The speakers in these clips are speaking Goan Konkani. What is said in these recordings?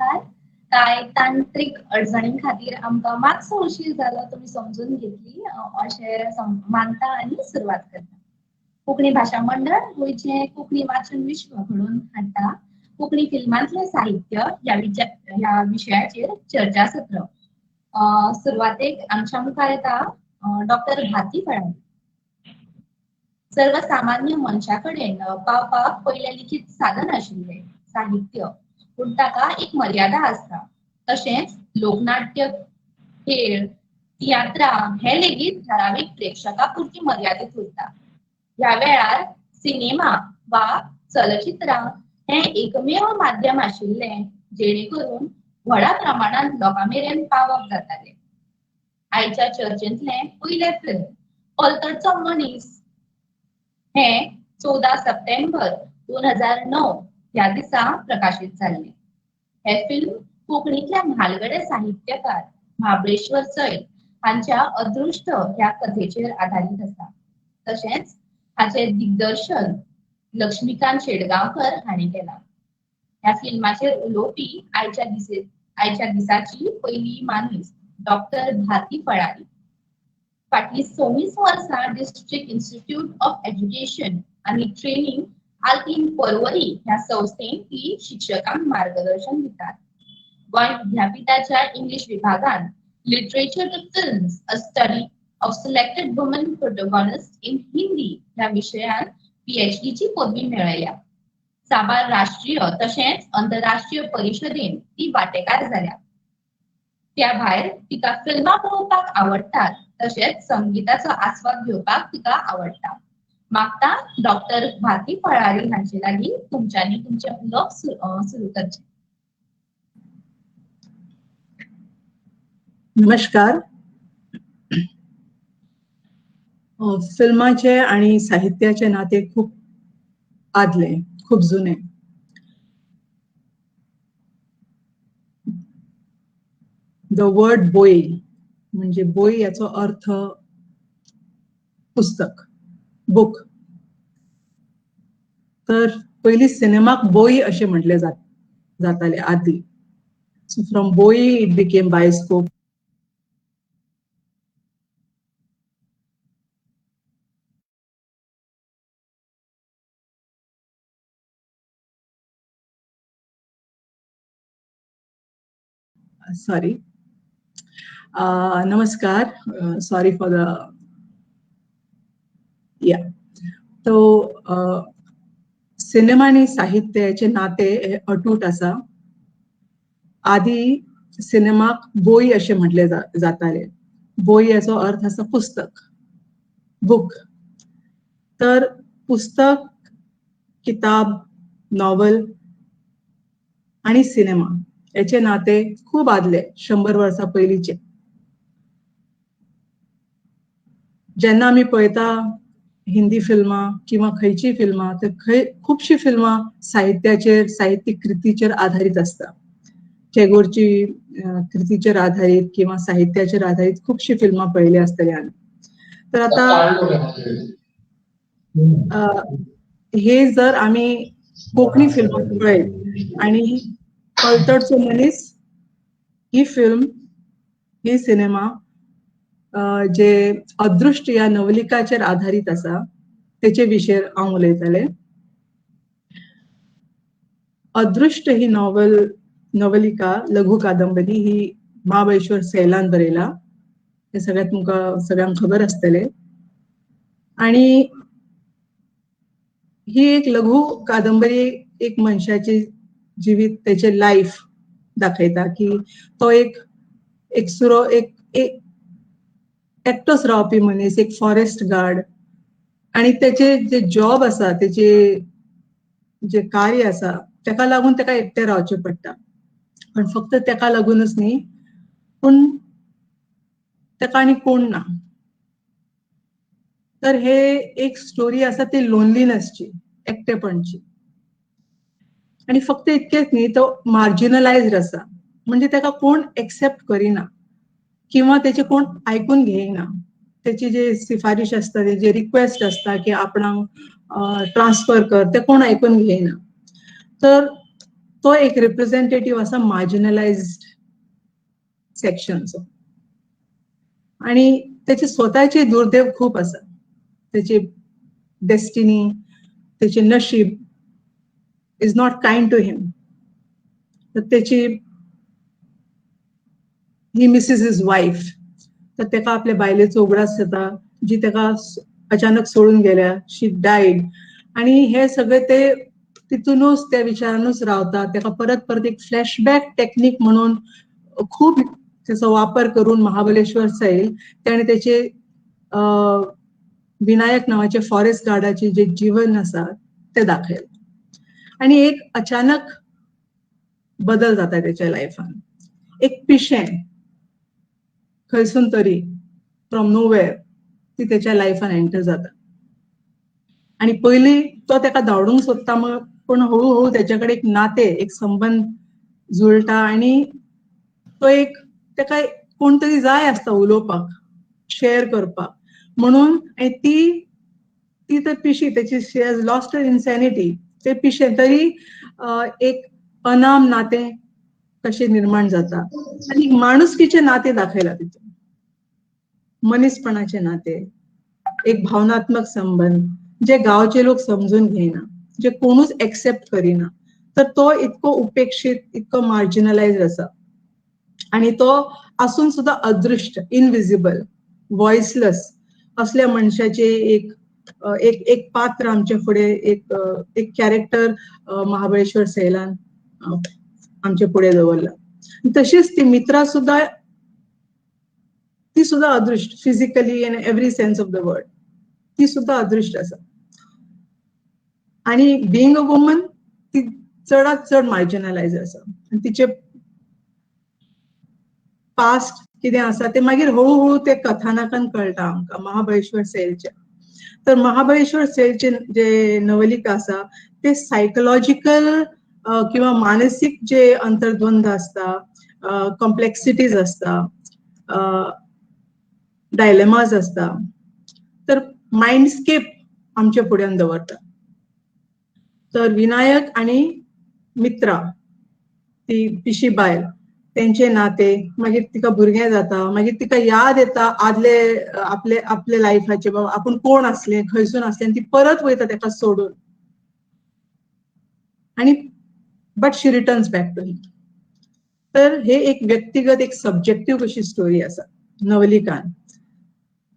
नमस्कार. कांय तांत्रीक अडचणी खातीर आमकां मातसो उशीर जालो, तुमी समजून घेतली अशें मानता आनी सुरवात करता. कोंकणी भाशा मंडळ गोंयचें कोंकणी वाचन विश्व घडोवन हाडटा. कोंकणी फिल्मांतलें साहित्य ह्या विशयाचेर चर्चासत्र. सुरवातेक आमच्या मुखार येता डॉक्टर भारती फळारी. सर्वसामान्य मनशा कडेन पावपाक पयलें लिखीत साधन आशिल्लें साहित्य, पूण ताका एक मर्यादा आसता. तशेंच लोकनाट्य, खेळ, तियात्रा हे लेगीत ठरावीक प्रेक्षकां पुरती मर्यादीत उरता. ह्या वेळार सिनेमा वा चलचित्रां हें एकमेव माध्यम आशिल्लें जेणे करून व्हडा प्रमाणांत लोकां मेरेन पावप जातालें. आयच्या चर्चेंतलें पयलें फिल्म पलतडचो मनीस हें 14 सप्टेंबर 2009 ह्या दिसा प्रकाशीत जाल्लें. हें फिल्म कोंकणींतल्या म्हालगडे साहित्यकार महाबळेश्वर सैल हांच्या अदृश्ट ह्या कथेचेर आधारीत आसा. तशेंच हाचें दिग्दर्शन लक्ष्मीकांत शेडगांवकर हांणी केलां. ह्या फिल्माचेर उलोवपी आयच्या दिसाची पयली मानीस डॉक्टर भारती फळारी. फाटलीं 26 वर्सां डिस्ट्रिक्ट इन्स्टिट्यूट ऑफ एज्युकेशन आनी ट्रेनिंग आल्तीन पर्वरी ह्या संस्थेन ती शिक्षकांक मार्गदर्शन दितात. गोंय विद्यापीठाच्या इंग्लीश विभागान literature to films a study of selected women protagonist in Hindi ह्या विशयान PhD ची पदवी मेळयल्या. साबार राष्ट्रीय तशेंच अंतरराष्ट्रीय परिशदेन ती वांटेकार जाल्या. त्या भायर तिका फिल्मां पळोवपाक आवडटात, तशेंच संगीताचो आस्वाद घेवपाक तिका आवडटा. मागता डॉक्टर भारती फळारी हांचे लागीं तुमच्यांनी तुमचें उलोवप सुरू करचें. नमस्कार. फिल्माचे आणि साहित्याचे नाते खूप आदले, खूप जुने. The word बोई म्हणजे बोई याचो अर्थ पुस्तक, बुक. तर पयली सिनेमाक बोई अशें म्हटलें जातालें आदी. सो फ्रॉम बोई it became bioscope. Sorry. नमस्कार. सॉरी फॉर the या. तो सिनेमा आनी साहित्याचे नाते हे अटूट आसा. आदी सिनेमाक बोई अशें म्हटलें जातालें. बोई याचो अर्थ आसा पुस्तक, बुक. तर पुस्तक, किताब, नॉव्हल आनी सिनेमा याचे नाते खूब आदले, 100 वर्सां पयलींचे. जेन्ना आमी पळयता हिंदी फिल्मां किंवा खंयचीय फिल्मां, तर खंय खुबशीं फिल्मां साहित्याचेर, साहित्यीक कृतीचेर आधारीत आसता. टॅगोरची कृतीचेर आधारीत किंवा साहित्याचेर आधारीत खुबशीं फिल्मां पळयली आसतली आमी. तर आतां हे जर आमी कोंकणी फिल्मां पळयत आनी पलतडचो मनीस ही फिल्म, ही सिनेमा जे अदृश्ट ह्या नवलिकाचेर आधारीत आसा तेचे विशयर हांव उलयतलें. अदृश्ट ही नवलिका, लघु कादंबरी ही महाबळेश्वर सैलान बरयला. हे सगळ्यात तुमकां सगळ्यांक खबर आसतलें. आनी ही एक लघु कादंबरी एक मनशाची जिवीत, तेचे लायफ दाखयता की तो एक एकसुरो, एक एकटोच रावपी मनीस, एक फॉरेस्ट गार्ड, आनी तेचे जे जॉब आसा, तेचे जे कार्य आसा तेका लागून तेका एकटें रावचें पडटा. पण फक्त तेका लागूनच न्ही, पूण तेका आनी कोण ना. तर हे एक स्टोरी आसा ती लोनलीनसची, एकटेपणची. आनी फक्त इतकेंच न्ही, तो मार्जिनलायज्ड आसा, म्हणजे तेका कोण एक्सेप्ट करिना किंवा तेचे कोण आयकून घेयना. तेची जे सिफारीश आसता, तेजे रिक्वेस्ट आसता की आपणाक ट्रान्सफर कर, ते कोण आयकून घेयना. तर तो एक रिप्रेझेंटेटिव्ह आसा मार्जिनलायज्ड सेक्शनचो आणि त्याचे स्वतःचे दुर्दैव खूप आसा. त्याचे डेस्टिनी, त्याचे नशीब is not kind to him. तर त्याची he misses his wife. तर ताका आपल्या बायलेचो उगडास जाता जी ताका अचानक सोडून गेल्या, she died. आणि हे सगळे ते तितूनच त्या विचारानूच रावता. ताका परत परत एक फ्लॅशबॅक टेक्निक म्हणून खूब त्याचो वापर करून महाबलेश्वर सैल त्याने त्याचे विनायक नावाचे फॉरेस्ट गार्डाचे जे जीवन आसा ते दाखयलां. आणि एक अचानक बदल जाता त्याच्या लायफान. एक पिशें खंयसून तरी फ्रॉम नोवेअर ती त्याच्या लायफान एंटर जाता आणि पयलीं तो ताका धांवडूंक सोदता, मग पूण हळू हळू त्याच्या कडेन एक नातें, एक संबंद जुळटा आणि तो एक ताका कोण तरी जाय आसता उलोवपाक, शेअर करपाक म्हणून. आनी ती ती तर पिशी, त्याची she has lost her insanity. ते पिशें तरी एक अनाम नातें कशें निर्माण जाता आनी माणुसकीचें नातें दाखयलां तितून, मनीसपणाचें नातें, एक भावनात्मक संबंद जे गांवचे लोक समजून घेयना, जे कोणूच एक्सेप्ट करिना. तर तो इतको उपेक्षीत, इतको मार्जिनलायज आसा आणि तो आसून सुद्दां अदृश्ट, इनविजिबल, वॉयसलेस असल्या मनशाचे एक एक एक पात्र आमचे फुडें, एक एक कॅरेक्टर महाबळेश्वर सैलान आमचे फुडें दवरला. तशीच ती मित्रा सुद्दां, ती सुद्दां अदृश्ट, physically, in every sense of the word ती सुद्दां अदृश्ट आसा. आणि बिंग अ वुमन ती चडात चड मार्जिनलायज आसा आनी तिचे पास्ट कितें आसा ते मागीर हळू हळू ते कथानकान कळटा आमकां महाबळेश्वर सैलच्या. तर महाबळेश्वर सैलचे जे नवलिका आसा ते सायकोलॉजिकल किंवा मानसीक जे अंतर्द्वंद आसता, कॉम्प्लेक्सिटीज आसता, डायलेमाज आसता, तर मायंडस्केप आमच्या फुड्यान दवरता. तर विनायक आणि मित्रा, ती पिशी बायल, तेंचे नाते, मागीर तिका भुरगें जाता, मागीर तिका याद येता आदले आपले आपले लायफाचे, बाबा आपूण कोण आसलें, खंयसून आसलें. ती परत वयता ताका सोडून आणि but she returns back to him. तर हे एक व्यक्तिगत, एक सब्जेक्टीव कशी स्टोरी आसा नवलिकान.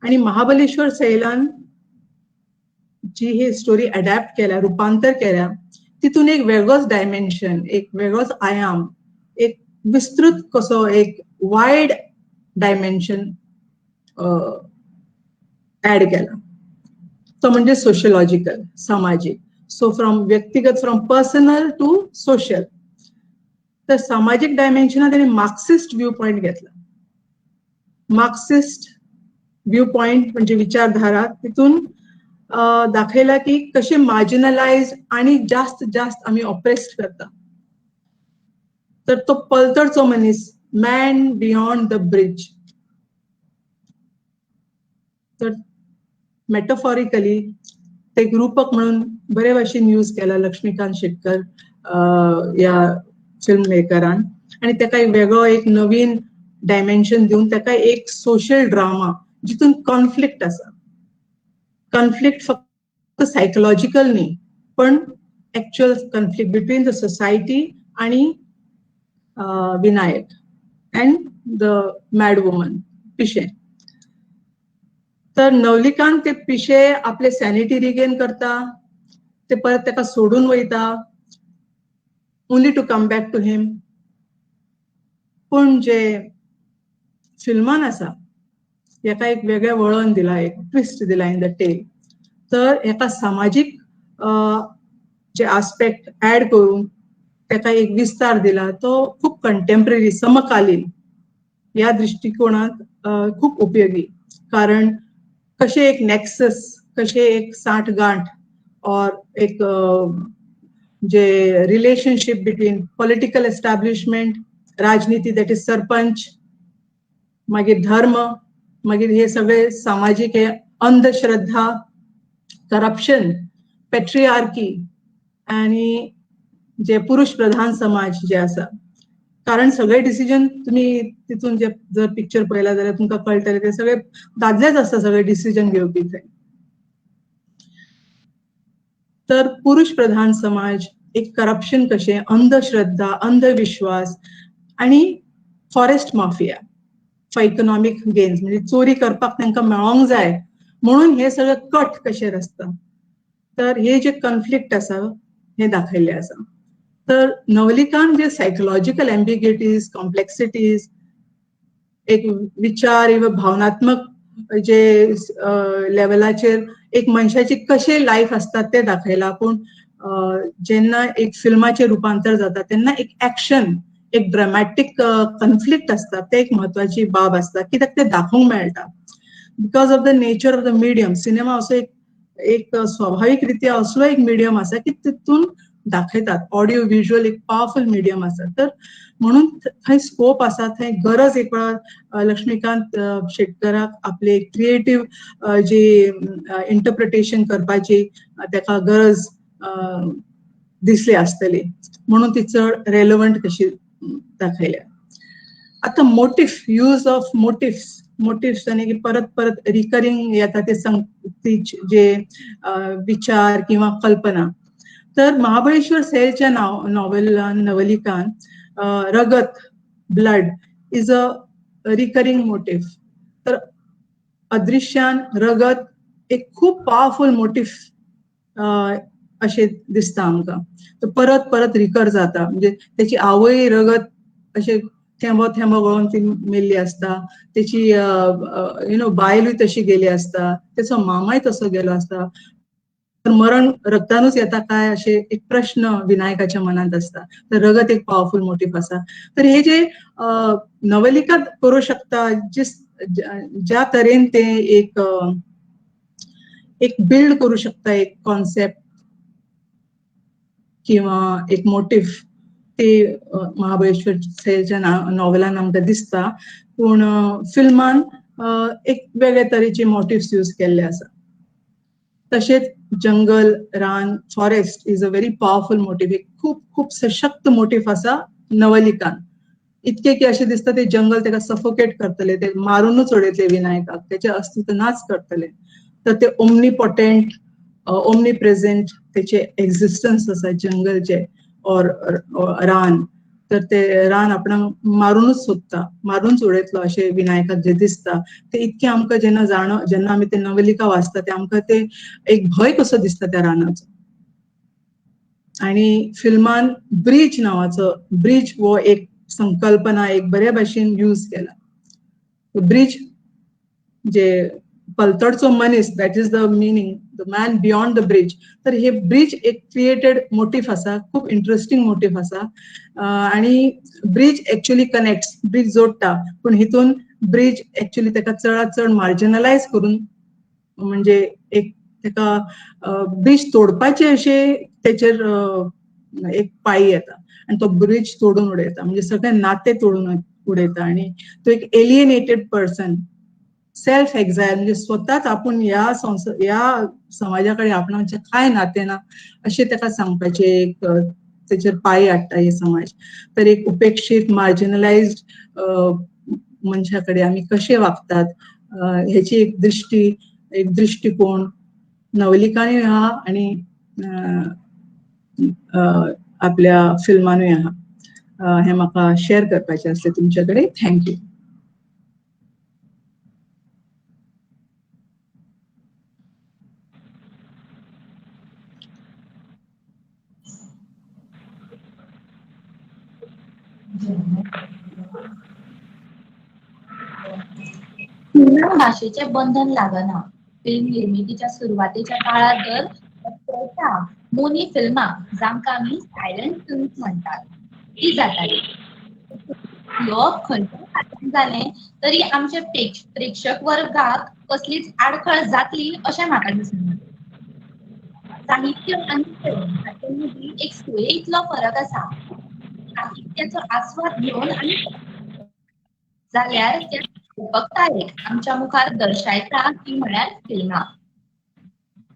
आणि महाबलेश्वर सैलान जी ही स्टोरी अडॅप्ट केल्या, रुपांतर केल्या, तितून एक वेगळोच डायमेन्शन, एक वेगळोच आयाम, एक विस्तृत कसो एक वायड डायमेन्शन ऍड केला, तो म्हणजे सोशलॉजिकल, सामाजिक. सो फ्रॉम व्यक्तिगत, फ्रॉम पर्सनल टू सोशल. तर सामाजिक डायमेन्शनात त्याने मार्क्सिस्ट व्यू पॉइंट घेतला. मार्क्सिस्ट व्यू पॉइंट म्हणजे विचारधारा. तितून दाखयला की कसे मार्जिनलाइज आणि जास्त जास्त आम्ही ऑप्रेस्ड करता. तर तो पलतडचो मनीस, मॅन बियॉन्ड the bridge, तर मेटाफॉरिकली ते एक रूपक म्हणून बरे भाशेन यूज केला लक्ष्मीकांत शेटकर ह्या फिल्म मेकरान. आणि ताका एक वेगळो एक नवीन डायमेन्शन दिवन ताका एक सोशल ड्रामा जितून कॉन्फ्लिक्ट आसा, कॉन्फ्लिक्ट फक्त सायकोलॉजिकल न्ही पण actual conflict between the society आणि Vinayak and the mad woman, पिशें. तर नवलिकान ते पिशे आपले सॅनिटी रिगेन करता, ते परत ताका सोडून वयता, only to come back to him. पूण जे फिल्मान आसा हेका एक वेगळें वळण दिला, एक ट्विस्ट दिला इन the tell. तर हेका सामाजीक जे आस्पेक्ट ऍड करून ताका एक विस्तार दिला, तो खूब कंटेम्पररी, समकालीन ह्या दृश्टिकोणात खूब उपयोगी. कारण कशें एक नॅक्सस, कशें एक साठगांठ और एक जे रिलेशनशीप बिटवीन पॉलिटिकल एस्टॅब्लिशमेंट, राजनीती, that is sarpanch, मागीर धर्म, मागीर हे सगळे सामाजीक हे अंधश्रद्धा, करप्शन, पेट्रिआर्की आणि जे पुरुष प्रधान समाज जे आसा, कारण सगळे डिसिजन तुमी तितून जे जर पिक्चर पळयला जाल्यार तुमकां कळटलें ते सगळे दादलेच आसता सगळे डिसिजन घेवपी थंय. तर पुरुष प्रधान समाज, एक करप्शन कशें, अंधश्रद्धा, अंधविश्वास आनी forest mafia for economic gains, म्हणजे चोरी करपाक तांकां मेळोंक जाय म्हणून हे सगळे कट कशें आसता. तर हे जे कॉन्फ्लिक्ट आसा हे दाखयल्ले आसा. तर नवलिकान जे सायकोलॉजिकल एम्बिग्युइटीज, कॉम्प्लेक्सिटीज, एक विचार किंवा भावनात्मक जे लेवलाचेर एक मनशाची कशें लायफ आसता ते दाखयला. पूण जेन्ना एक फिल्माचें रुपांतर जाता तेन्ना एक एक्शन, एक ड्रामॅटीक कॉन्फ्लिक्ट आसता, ते एक म्हत्वाची बाब आसता कित्याक ते दाखोवंक मेळटा. Because of the nature of the medium, cinema असो एक एक स्वाभावीक रित्या असलो एक मिडियम आसा की तितून दाखयतात. ऑडियो विज्युअल एक पावरफुल मिडियम आसा. तर म्हणून थंय स्कोप आसा, थंय गरज एक वेळार लक्ष्मीकांत शेटकराक आपले क्रिएटीव जी इंटरप्रिटेशन करपाची ताका गरज दिसली आसतली, म्हणून ती चड रेलेवंट कशी दाखयल्या. आतां motif, use of motifs, motifs आनी परत परत रिकरींग येता ते जे विचार किंवा कल्पना. तर महाबळेश्वर सैलच्या नॉव्हलान, नवलिकान रगत, blood is a recurring motif. तर अदृश्यान रगत एक खूब पावरफुल मोटिफ अशें दिसता आमकां. तो परत परत रिकर जाता. म्हणजे त्याची आवय रगत अशें थेंबो थेंबो गळोवन ती मेल्ली आसता, तेची you know बायलूय तशी गेली आसता, तेचो मामाय तसो गेलो आसता. तर मरण रगतानूच येता काय अशें एक प्रश्न विनायकाच्या मनांत आसता. तर रगत एक पावरफुल मोटिफ आसा. तर हे जे नवलिका करूं शकता, ज्या तरेन ते एक एक बिल्ड करूं शकता एक कॉन्सेप्ट किंवा एक मोटिफ, ते महाबळेश्वर सैलच्या नॉव्हलान आमकां दिसता. पूण फिल्मान एक वेगळे तरेचे मोटिव्स यूज केल्ले आसा. तशेंच जंगल, रान, forest is a very powerful motif, एक खूब खूब सशक्त मोटिफ आसा नवलिकान. इतके की अशें दिसता ते जंगल ताका सफोकेट करतले, ते मारुनूच उडयतले विनायकाक, तेचे अस्तित्व नाच करतले. तर ते ओमनीपोटेंट, ओमनी प्रेझेंट तेचे एक्झिस्टन्स आसा जंगलचे ऑर रान. तर ते रान आपणाक मारुनूच सोदता, मारूनच उडयतलो अशें विनायकाक जे दिसता. ते इतकें आमकां जेन्ना जाण, जेन्ना आमी ते नवलिका वाचता ते आमकां ते एक भंय कसो दिसता त्या रानाचो. आनी फिल्मान ब्रीज नांवाचो, ब्रीज हो एक संकल्पना एक बऱ्या भाशेन यूज केला. ब्रीज जे पलतडचो मनीस, that is the meaning, the man beyond the bridge. तर हे ब्रीज एक क्रिएटेड मोटिफ आसा, खूब इंट्रस्टींग मोटिफ आसा. आनी ब्रीज एक्चुअली कनेक्ट्स, ब्रीज जोडटा, पूण हितून ब्रीज एक्चुअली ताका चडात चड मार्जिनलायज करून, म्हणजे एक ताका ब्रीज तोडपाचे अशें तेचेर एक पाळी येता आनी तो ब्रीज तोडून उडयता, म्हणजे सगळे नाते तोडून उडयता. आनी तो एक एलियनेटेड पर्सन, सेल्फ एक्झायल, म्हणजे स्वताच आपूण ह्या संवसार, ह्या समाजा कडेन आपणाचें कांय नातें ना अशें ताका सांगपाचें एक तेचेर पाळी हाडटा हे समाज. तर एक उपेक्षीत, मार्जिनलायज्ड मनशा कडेन आमी कशे वागतात हेची एक दृश्टी, एक दृश्टिकोण नवलिकानूय आहा आनी आपल्या फिल्मानूय आहा. हें म्हाका शेअर करपाचें आसलें तुमचे कडेन. Thank you. फिल्माक भाशेचें बंधन लागना. फिल्म निर्मितीच्या सुरवातेच्या काळार तर अक्षरशः मोनी फिल्मां, जांकां आमी सायलंट फिल्म्स म्हणटात, ती जाताली. उलोवप खंयच्याय खात्यान जालें तरी आमचे प्रेक्षक वर्गाक कसलीच आडखळ जातली अशें म्हाका दिसना. साहित्य आनी फिल्म हाचे मदीं एक सुये इतलो फरक आसा. साहित्याचो आस्वाद घेवन आनी जाल्यार त्या कल्पकतायेक आमच्या मुखार दर्शायता ती म्हळ्यार फिल्मां.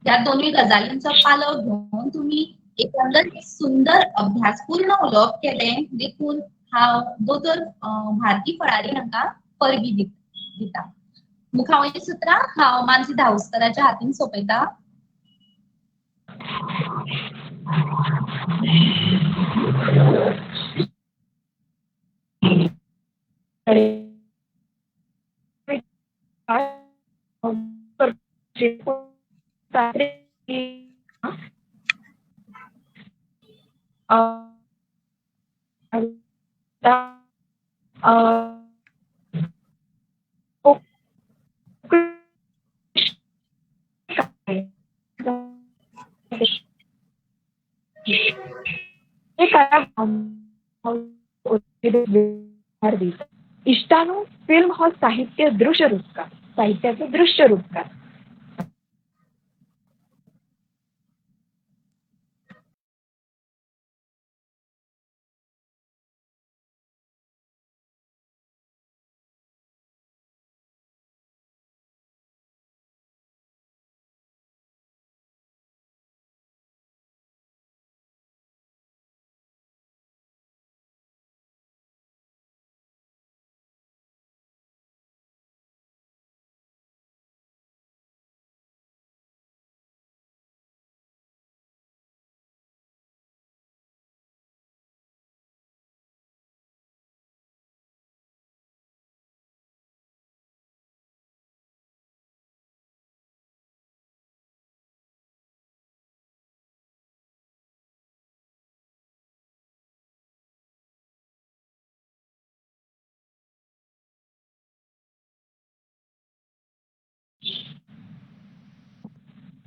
ह्या दोनूय गजालींचो पालव घेवन तुमी एकंदर सुंदर अभ्यासपूर्ण उलोवप केलें देखून हांव दोतोर भारती फळारी हांकां परबी दिता. मुखावयलीं सुत्रां हांव मानसी धाऊस्कराच्या हातीन सोंपयता. इश्टानू, फिल्म हो साहित्य दृश्य रूपकार, साहित्याचो दृश्य रूपकार.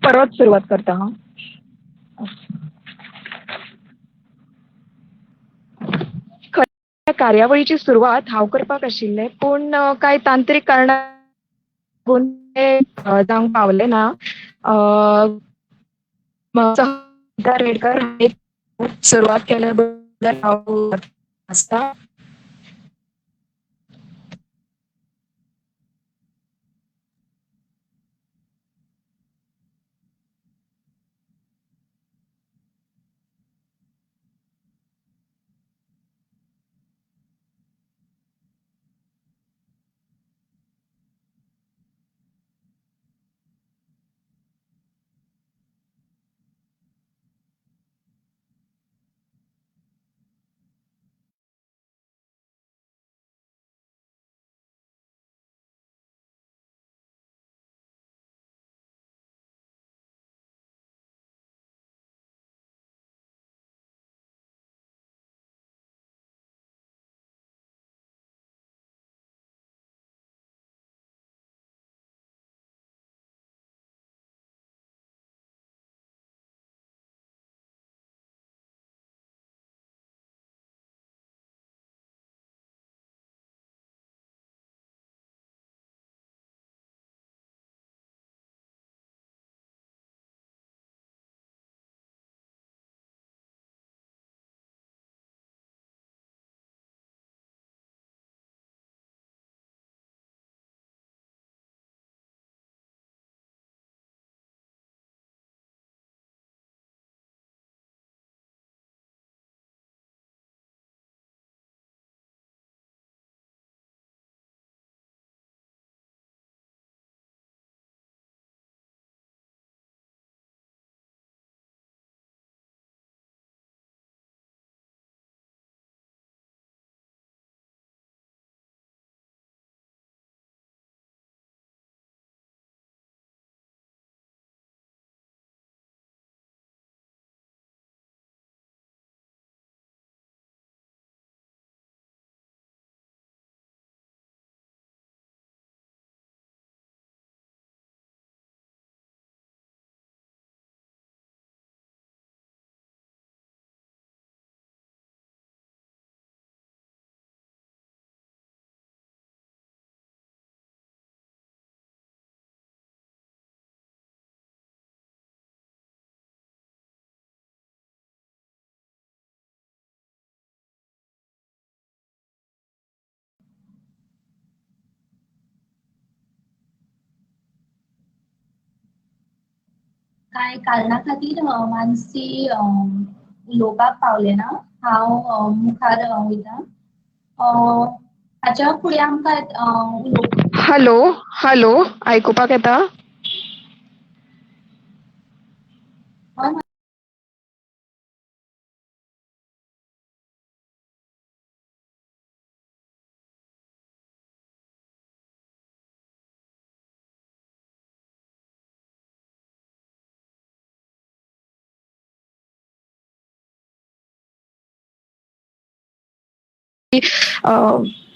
परत सुरवात करता हांव. खऱ्या कार्यावळीची सुरवात हांव करपाक आशिल्लें, पूण कांय तांत्रीक कारणां लागून जावंक पावलें ना. रेडकर सुरवात केल्या बद्दल हांव आसता. कांय कारणा खातीर मानसी उलोवपाक पावलें ना. हांव मुखार वयता. हाच्या फुडें आमकां हॅलो हॅलो आयकुपाक येता?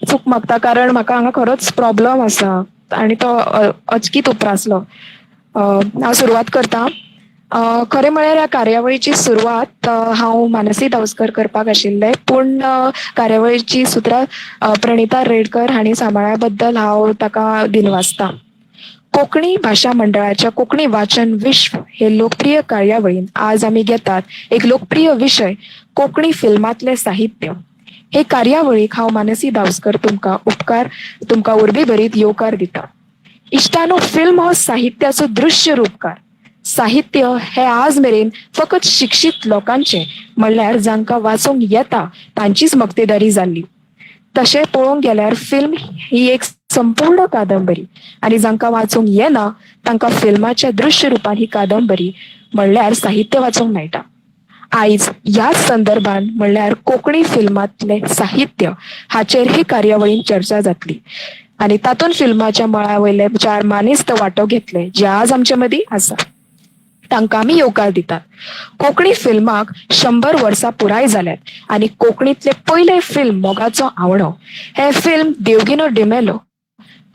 चूक मागता कारण म्हाका हांगा खरोच प्रॉब्लम आसा आनी तो अचकीत उप्रासलो. हांव सुरवात करता. खरें म्हळ्यार ह्या कार्यावळीची सुरवात हांव मानसी धावस्कर करपाक आशिल्लें, पूण कार्यावळीची सुत्रां प्रणिता रेडकर हांणी सांबाळ्या बद्दल हांव ताका दिनवासता. कोंकणी भाशा मंडळाच्या कोंकणी वाचन विश्व हे लोकप्रिय कार्यावळीन आज आमी घेतात एक लोकप्रिय विशय, कोंकणी फिल्मांतलें साहित्य. हे कार्यावळीक हांव मानसी धावस्कर तुमकां उपकार तुमकां उर्बे भरीत येवकार दिता. इश्टानो, फिल्म हो साहित्याचो दृश्य रूपकार. साहित्य हे आज मेरेन फकत शिक्षीत लोकांचे, म्हणल्यार जांकां वाचूंक येता तांचीच मक्तेदारी जाल्ली. तशें पळोवंक गेल्यार फिल्म ही एक संपूर्ण कादंबरी आनी जांकां वाचूंक येना तांकां फिल्माच्या दृश्य रुपान ही कादंबरी म्हणल्यार साहित्य वाचूंक मेळटा. आयज ह्याच संदर्भान म्हणल्यार कोंकणी फिल्मांतलें साहित्य हाचेर ही कार्यावळीन चर्चा जातली आनी तातूंत फिल्माच्या मळा वयले चार मानेस्त वांटो घेतले जे आज आमचे मदीं आसा, तांकां आमी येवकार दितात. कोंकणी फिल्माक 100 वर्सां पुराय जाल्यात आनी कोंकणींतलें पयलें फिल्म मोगाचो आवणो हें फिल्म देवगिनो डिमेलो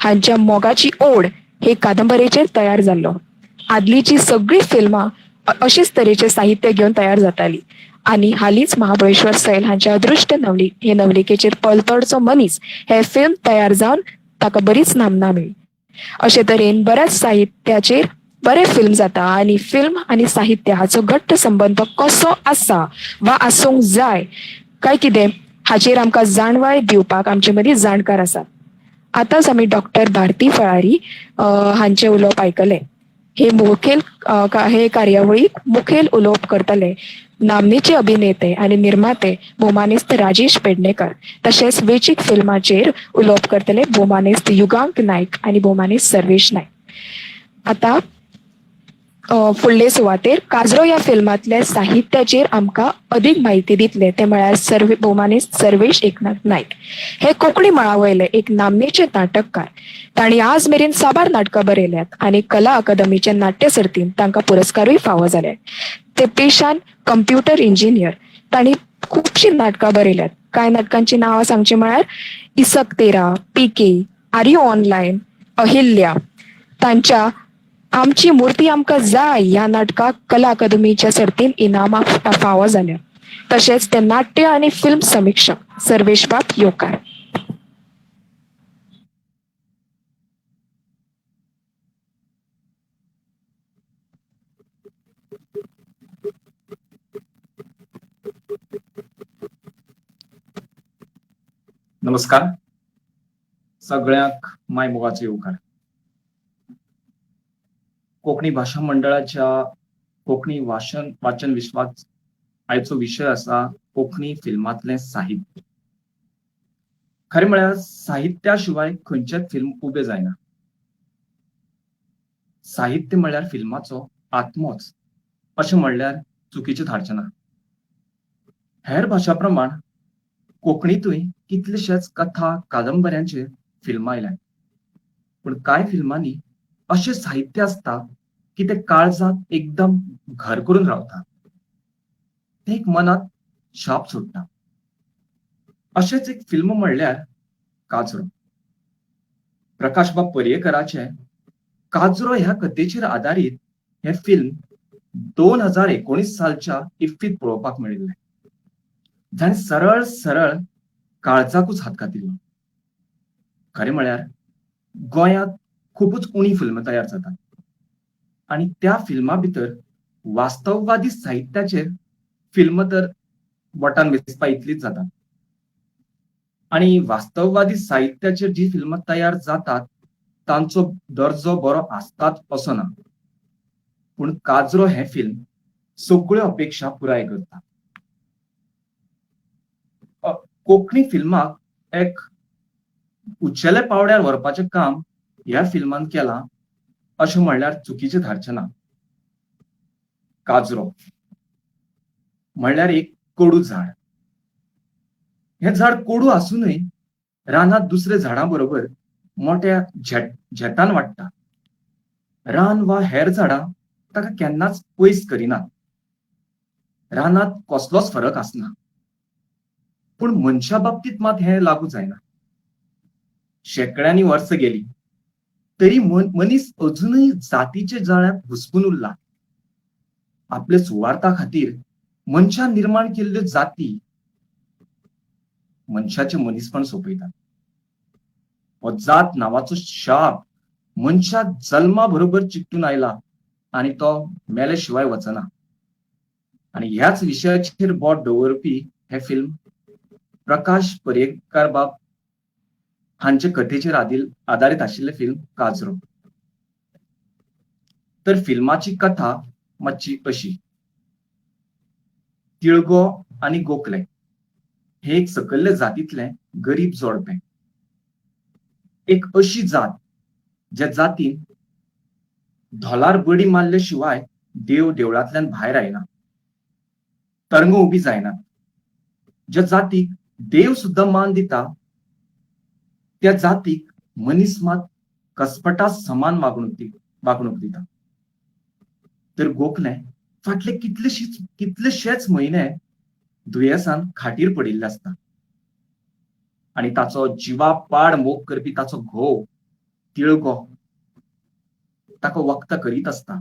हांच्या मोगाची ओड हे कादंबरेचेर तयार जाल्लो. आदलीची सगळीं फिल्मां अशेच तरेचे साहित्य घेवन तयार जाताली आनी हालींच महाबळेश्वर सैल हांच्या अदृश्ट नवली हे नवलिकेचेर पलतडचो मनीस हे फिल्म तयार जावन ताका बरीच नामना मेळ्ळी. अशे तरेन बऱ्याच साहित्याचेर बरें फिल्म जाता आनी फिल्म आनी साहित्य हाचो घट्ट संबंद कसो आसा वा आसूंक जाय काय कितें हाचेर आमकां जाणवाय दिवपाक आमचे मदीं जाणकार आसात. आतांच आमी डॉक्टर भारती फळारी हांचें उलोवप आयकलें. हे मुखेल हे कार्यावळीक मुखेल उलोवप करतले नामनेचे अभिनेते आनी निर्माते भोवमानेस्त राजेश पेडणेकर, तशेंच वेंचीक फिल्माचेर उलोवप करतले भोवमानेस्त युगांक नायक आनी भोवमानेस्त सर्वेश नायक. आतां फुडले सुवातेर काजरो ह्या फिल्मांतल्या साहित्याचेर आमकां अदीक म्हायती दितले ते म्हळ्यार भोवमानेस्त सर्वेश एकनाथ नायक. हे कोंकणी मळा वयले एक नामनेचे नाटककार. तांणी आज मेरेन साबार नाटकां बरयल्यात आनी कला अकादमीच्या नाट्य सर्तींत तांकां पुरस्कारूय फावो जाले. ते पेशान कंप्युटर इंजिनियर. तांणी खुबशीं नाटकां बरयल्यात. कांय नाटकांची नांवां सांगची म्हळ्यार Isak Tera, PK, are you online, Ahilya. तांच्या आमची मूर्ती आमकां जाय ह्या नाटकाक कला अकादमीच्या सर्तीन इनामां फावो जाल्या. तशेंच ते नाट्य आनी फिल्म समिक्षक. सर्वेश बाब येवकार. नमस्कार सगळ्यांक माय मोगाचो येवकार. कोंकणी भाशा मंडळाच्या कोंकणी वाचन विश्वात आयचो विशय आसा कोंकणी फिल्मांतलें साहित्य. खरें म्हळ्यार साहित्या शिवाय खंयचेंच फिल्म उबें जायना. साहित्य म्हळ्यार फिल्माचो आत्मोच अशें म्हणल्यार चुकीचें थारचें ना. हेर भाशा प्रमाण कोंकणींतूय कितलेशेच कथा कादंबऱ्यांचेर फिल्मां आयल्यात, पूण कांय फिल्मांनी अशें साहित्य आसता की ते काळजाक एकदम घर करून रावता, ते एक मनात छाप सोडटा. अशेंच एक फिल्म म्हणल्यार काजरो. प्रकाशबाब पर्येकराचे काजरो ह्या कथेचेर आदारीत हें फिल्म 2019 सालच्या इफ्फीत पळोवपाक मेळिल्लें, जाणें सरळ सरळ काळजाकूच हात घातिल्लो. खरें म्हळ्यार गोंयांत खुबूच उणी फिल्मां तयार जातात आनी त्या फिल्मां भितर वास्तववादी साहित्याचेर फिल्म तर बोटान मेजपा इतलीच जातात आनी वास्तववादी साहित्याचेर जी फिल्मां तयार जातात तांचो दर्जो बरो आसताच असो ना. पूण काजरो हें फिल्म सगळ्यो अपेक्षा पुराय करता. कोंकणी फिल्माक एक उंचेल्या पांवड्यार व्हरपाचें काम ह्या फिल्मान केलां अशें म्हणल्यार चुकीचें थारचें ना. काजरो म्हणल्यार एक कोडू झाड. हें झाड कोडू आसूनय रानांत दुसऱ्या झाडां बरोबर मोठ्या झेतान वाडटा. रान वा हेर झाडां ताका केन्नाच पयस करिनात. रानांत कसलोच फरक आसना. पूण मनशा बाबतींत मात हें लागू जायना. शेंकड्यांनी वर्सां गेली तरी मनीस अजुनूय जातीच्या जाळ्यांत घुस्पून उरला. आपल्या सुवार्था खातीर मनशान निर्माण केल्ल्यो जाती मनशाचें मनीसपण सोंपयतात. हो जात नांवाचो शाप मनशाक जल्मा बरोबर चिकटून आयला आनी तो मेले शिवाय वचना. आनी ह्याच विशयाचेर बोट दवरपी हें फिल्म प्रकाश पर्येकार बाब हांचे कथेचेर आदारीत आशिल्लें फिल्म काजरो. तर फिल्माची कथा मातशी अशी. तिळगो आनी गोखले हे एक सकयल्ले जातींतलें गरीब जोडपें. एक अशी जात ज्या जातीन धोलार बडी मारले शिवाय देव देवळांतल्यान भायर आयना, तरंग उबी जायना. ज्या जातीक देव सुद्दां मान दिता त्या जातीक मनीस मात कसपटा समान वागणूक दिता. तर गोखले फाटले कितलेशेच म्हयने दुयेंसान खाटीर पडिल्ले आसता आनी ताचो जिवा पाड मोग करपी ताचो घोव तिळगो ताका वखदां करीत आसता.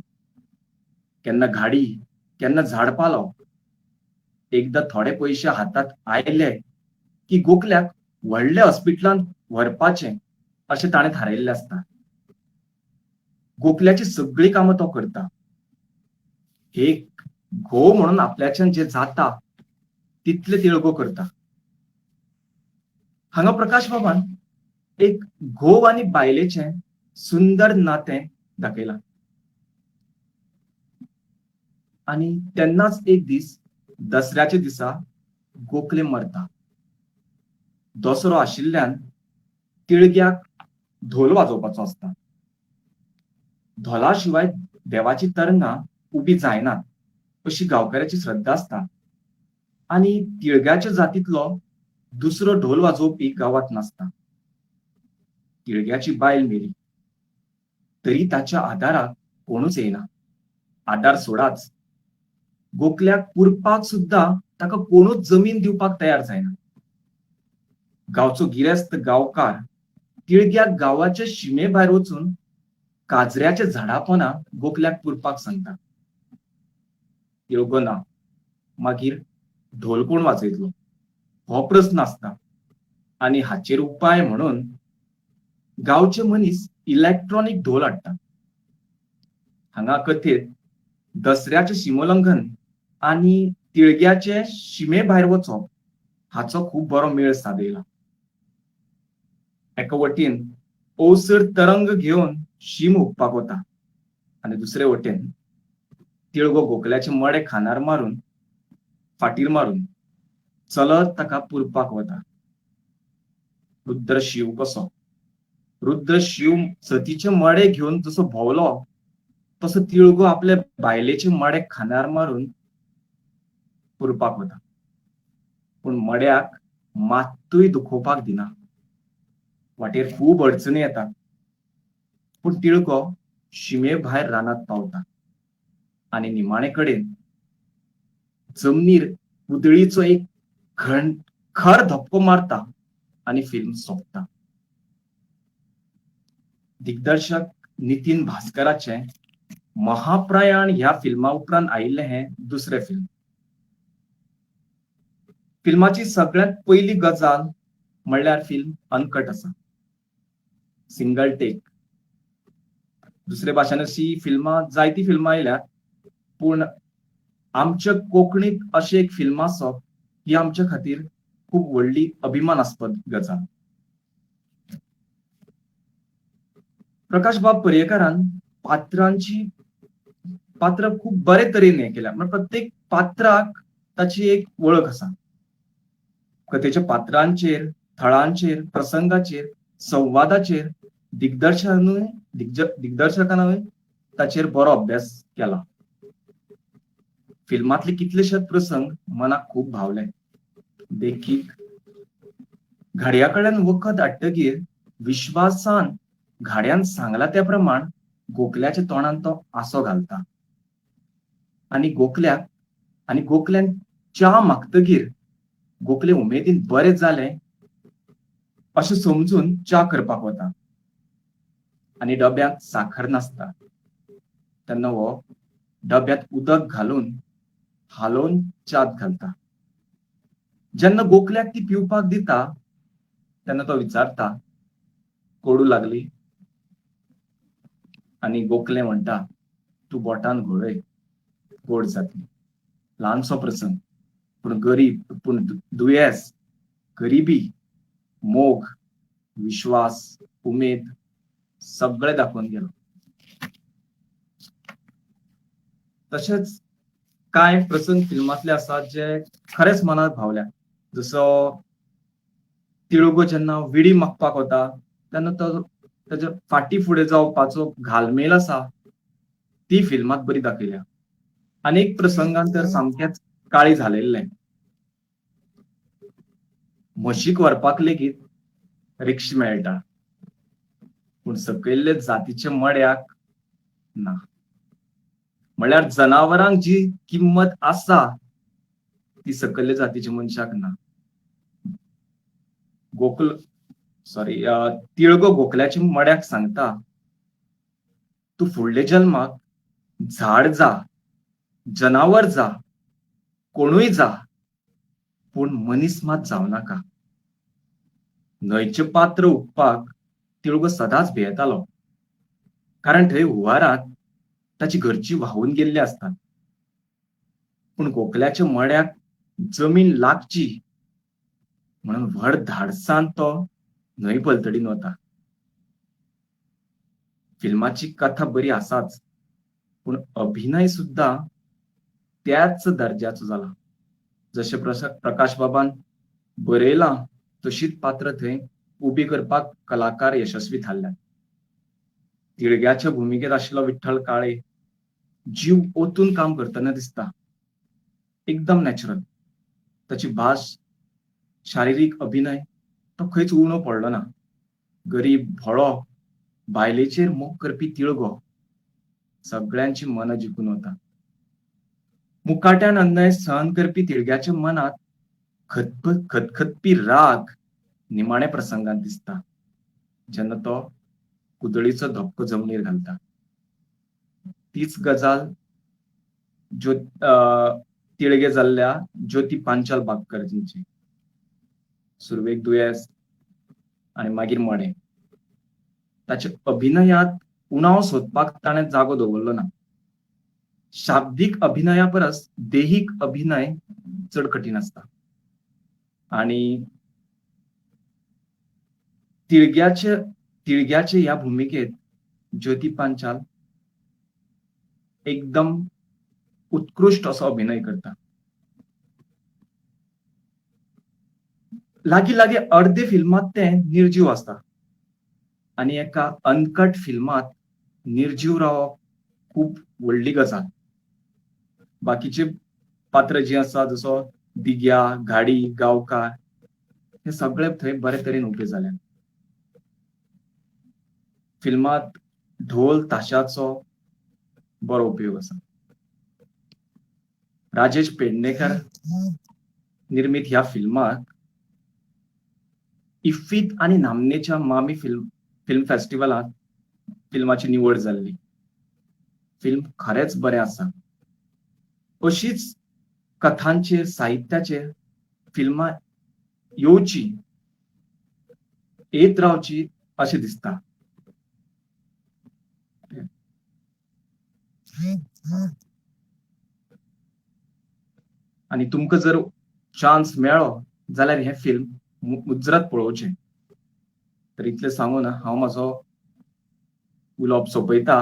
केन्ना घाडी, केन्ना झाडपालो. एकदां थोडे पयशे हातांत आयले की गोखल्याक व्हडल्या हॉस्पिटलांत व्हरपाचें अशें ताणें थारायिल्लें आसता. गोखल्याची सगळीं कामां तो करता. एक घोव म्हणून आपल्याच्यान जे जाता तितले तिळगो करता. हांगा प्रकाश बाबान एक घोव आनी बायलेचें सुंदर नातें दाखयलां. आनी तेन्नाच एक दीस दसऱ्याच्या दिसा गोखले मरता. दसरो आशिल्ल्यान तिळग्याक धोल वाजोवपाचो आसता. धोला शिवाय देवाची तरंगां उबी जायनात अशी गांवकऱ्याची श्रद्धा आसता आनी तिळग्याच्या जातींतलो दुसरो ढोल वाजोवपी गांवांत नासता. तिळग्याची बायल मेली तरी ताच्या आदाराक कोणूच येयना. आदार सोडाच, गोखल्याक पुरपाक सुद्दां ताका कोणूच जमीन दिवपाक तयार जायना. गांवचो गिरेस्त गांवकार तिळग्याक गांवाचे शिमे भायर वचून काजऱ्याच्या झाडा पोना गोखल्याक पुरपाक सांगता. तिळगो ना, मागीर ढोल कोण वाजयतलो हो प्रस्न आसता. आनी हाचेर उपाय म्हणून गांवचे मनीस इलेक्ट्रॉनीक ढोल हाडटा. हांगा कथेंत दसऱ्याचें शिमोल्लंघन आनी तिळग्याचे शिमे भायर वचप हाचो खूब बरो मेळ सादयला. एका वटेन ओसर तरंग घेवन शीम हुपपाक वता आनी दुसरे वटेन तिळगो गोखल्याचे मडें खांदार मारून फाटीर मारून चलत ताका पुरपाक वता. रुद्र शिव कसो, रुद्र शिव सतीचे मडें घेवन जसो भोंवलो तसो तिळगो आपले बायलेचे मडें खांदार मारून पुरपाक वता. पूण मड्याक मात्तूय दुखोवपाक दिना. वाटेर खूब अडचणी येतात पूण तिळगो शिमे भायर रानांत पावता आनी निमाणे कडेन जमनीर कुदळीचो एक खर धपको मारता आनी फिल्म सोंपता. दिग्दर्शक नितीन भास्कराचें महाप्रयाण ह्या फिल्मा उपरांत आयिल्लें हें दुसरें फिल्म. फिल्माची सगळ्यांत पयली गजाल म्हणल्यार फिल्म अनकट आसा, सिंगल टेक. दुसरे भाशेन अशी फिल्मां जायती फिल्मां आयल्यात पूण आमच्या कोंकणीत अशें एक फिल्म आसप ही आमच्या खातीर खूब व्हडली अभिमानास्पद गजाल. प्रकाश बाब पर्येकारान पात्र खूब बरे तरेन हें केल्या. म्हळ्यार प्रत्येक पात्राक ताची एक वळख आसा. कथेच्या पात्रांचेर, थळांचेर, प्रसंगाचेर, संवादाचेर दिग्दर्शकानूय ताचेर बरो अभ्यास केला. फिल्मांतले कितलेशेच प्रसंग मनाक खूब भावले. देखीक, घाड्या कडल्यान वखद हाडटकीर विश्वासान घाड्यान सांगला त्या प्रमाण गोखल्याच्या तोंडान तो आसो घालता आनी गोखल्यान च्या मागतकीर गोखले उमेदीन बरें जालें अशें समजून च्या करपाक वता आनी डब्यांत साखर नासता तेन्ना हो डब्यांत उदक घालून हालोवन च्यात घालता. जेन्ना गोखल्याक ती पिवपाक दिता तेन्ना तो विचारता, कोडू लागली? आनी गोखले म्हणटा, तूं बोटान घोळय, गोड जातली. ल्हानसो प्रसंग, पूण गरीब, पूण दुयेंस, गरिबी, मोग, विश्वास, उमेद सगळे दाखोवन गेलो. तशेंच कांय प्रसंग फिल्मांतले आसात जे खरेंच मनाक भावल्या. जसो तिळगो जेन्ना विडी मागपाक वता तेन्ना तो ताच्या फाटी फुडें जावपाचो घालमेल आसा ती फिल्मांत बरी दाखयल्या. आनी एक प्रसंगान तर सामकेंच काळी झालेल्लें. म्हशीक व्हरपाक लेगीत रिक्षा मेळटा, पूण सकयल्ले जातीच्या मड्याक ना. म्हणल्यार जनावरांक जी किंमत आसा ती सकयल्ले जातीच्या मनशाक ना. तिळगो गोखल्याच्या मड्याक सांगता, तूं फुडल्या जल्माक झाड जा, जनावर जा, कोणूय जा, पूण मनीस मात जावं नाका. न्हंयचें पात्र हुपपाक तिळगो सदांच भियेतालो, कारण थंय हुंवारांत ताची घरची व्हांवून गेल्ली आसतात. पूण गोखल्याच्या मड्याक जमीन लागची म्हणून व्हड धाडसान तो न्हंय पलतडीन वता. फिल्माची कथा बरी आसाच, पूण अभिनय सुद्दां त्याच दर्जाचो जाला. जशें प्रकाश बाबान बरयलां तशीच पात्र थंय उबी करपाक कलाकार यशस्वी थारल्यात. तिळग्याच्या भुमिकेंत आशिल्लो विठ्ठल काळे जीव ओतून काम करतना दिसता, एकदम नॅचरल. ताची भास, शारिरीक अभिनय तो खंयच उणो पडलो ना. गरीब, भोळो, बायलेचेर मोग करपी तिळगो सगळ्यांची मनां जिखून वता. मुकाट्यान अन्याय सहन करपी तिळग्याच्या मनांत खतखतपी राग निमाण्या प्रसंगात दिसता, जेन्ना तो कुदळीचो धपको जमनीर घालता. तीच गजाल तिळगे जाल्ल्या ज्योती पांचाल बागकर जिंची. सुरवेक दुयेंस आनी मागीर मडें. ताच्या अभिनयात उणाव सोदपाक ताणें जागो दवरलो ना. शाब्दीक अभिनया परस देहीक अभिनय चड कठीण आसता. आनी तिळग्याचे ह्या भुमिकेत ज्योती पांचाल एकदम उत्कृश्ट असो अभिनय करता. लागीं लागीं अर्दे फिल्मांत तें निर्जीव आसता आनी एका अनकट फिल्मांत निर्जीव रावप खूब व्हडली गजाल. बाकीचे पात्र जी आसा, जसो दिग्या, घाडी, गांवकार, हे सगळे थंय बरे तरेन उबे जाल्यात. फिल्मांत ढोल ताशाचो बरो उपयोग आसा. राजेश पेडणेकर निर्मीत ह्या फिल्माक इफ्फीत आनी नामनेच्या मामी फिल्म फेस्टिवलांत फिल्माची निवड जाल्ली. फिल्म खरेंच बरें आसा. अशीच कथांचेर, साहित्याचेर फिल्मां येवची, येत रावची अशें दिसता. आनी तुमकां जर चान्स मेळ्ळो जाल्यार हें फिल्म मुजरत पळोवचें. तर इतलें सांगून हांव म्हाजो उलोवप सोंपयता.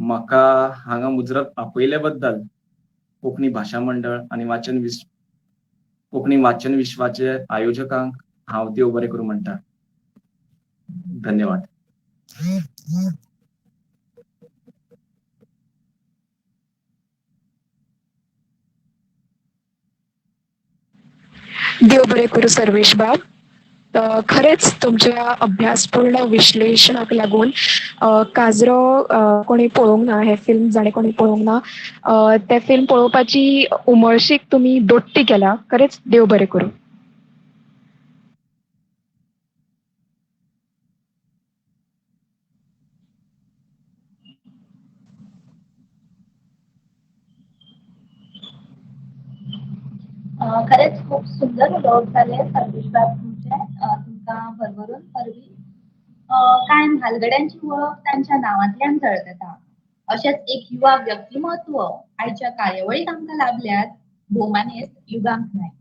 म्हाका हांगा मुजरत आपयले बद्दल कोंकणी भाशा मंडळ आनी वाचन विश्व कोंकणी वाचन विश्वाचे आयोजकांक हांव देव बरें करूं म्हणटा. धन्यवाद. देव बरें करूं सर्वेश बाब. खरेंच तुमच्या अभ्यासपूर्ण विश्लेशणाक लागून काजरो कोणी पळोवंक ना, हें फिल्म जाणें कोणी पळोवंक ना तें फिल्म पळोवपाची उमळशीक तुमी दोट्टी केला. खरेंच देव बरें करूं. खरेंच खूब सुंदर उलोवप जालें सर्वेश बाब तुमचें, तुमकां भरभरून परबीं. कांय म्हालगड्यांची वळख तांच्या नांवांतल्यान झळकता. अशेंच एक युवा व्यक्तिमत्व आयच्या कार्यावळीक आमकां लाभल्यात, भोवमानेस्त युगांक नायक.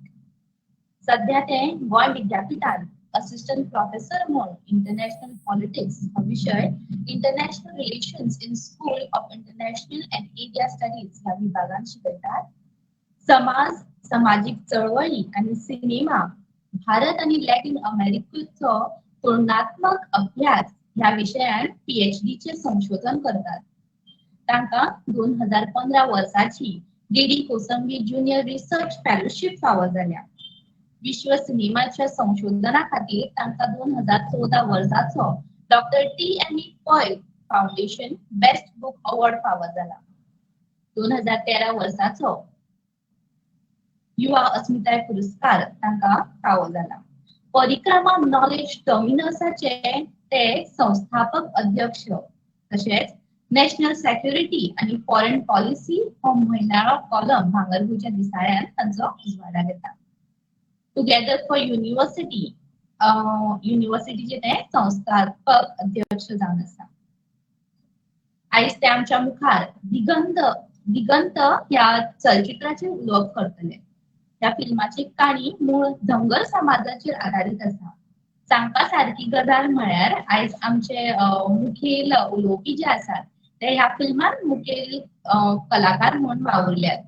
सध्या ते गोंय विद्यापिठांत असिस्टंट प्रोफेसर म्हूण इंटरनॅशनल पॉलिटिक्स हो विशय international relations in school of international and area studies ह्या विभागांत शिकयतात. समाज, समाजीक चळवळी आनी सिनेमा, भारत आनी लॅटीन अमेरिकेचो तुलनात्मक अभ्यास ह्या विशयान PhD संशोधन करतात. तांकां 2015 वर्साची D D Kosambi junior research fellowship फावो जाल्या. विश्व सिनेमाच्या संशोधना खातीर तांकां 2014 वर्साचो doctor T M E Pai foundation best book award फावो जाला. 2013 वर्साचो युवा अस्मिताय पुरस्कार तांकां फावो जाला. परिक्रमा नॉलेज टर्मिनसाचे ते संस्थापक अध्यक्ष, तशेंच नॅशनल सेक्युरिटी आनी फॉरेन पॉलिसी हो म्हयनाळो कॉलम भांगरभूंयच्या दिसाळ्यान तांचो उजवाडाक येता. टुगेदर फॉर युनिव्हर्सिटी युनिव्हर्सिटीचे ते संस्थापक अध्यक्ष जावन आसा. आयज ते आमच्या मुखार दिगंत ह्या चलचित्राचेर उलोवप करतले. ह्या फिल्माची काणी मूळ धनगर समाजाचेर आदारीत आसा. सांगपा सारकी गजाल म्हळ्यार आयज आमचे मुखेल उलोवपी जे आसात ते ह्या फिल्मान मुखेल कलाकार म्हूण वावुरल्यात.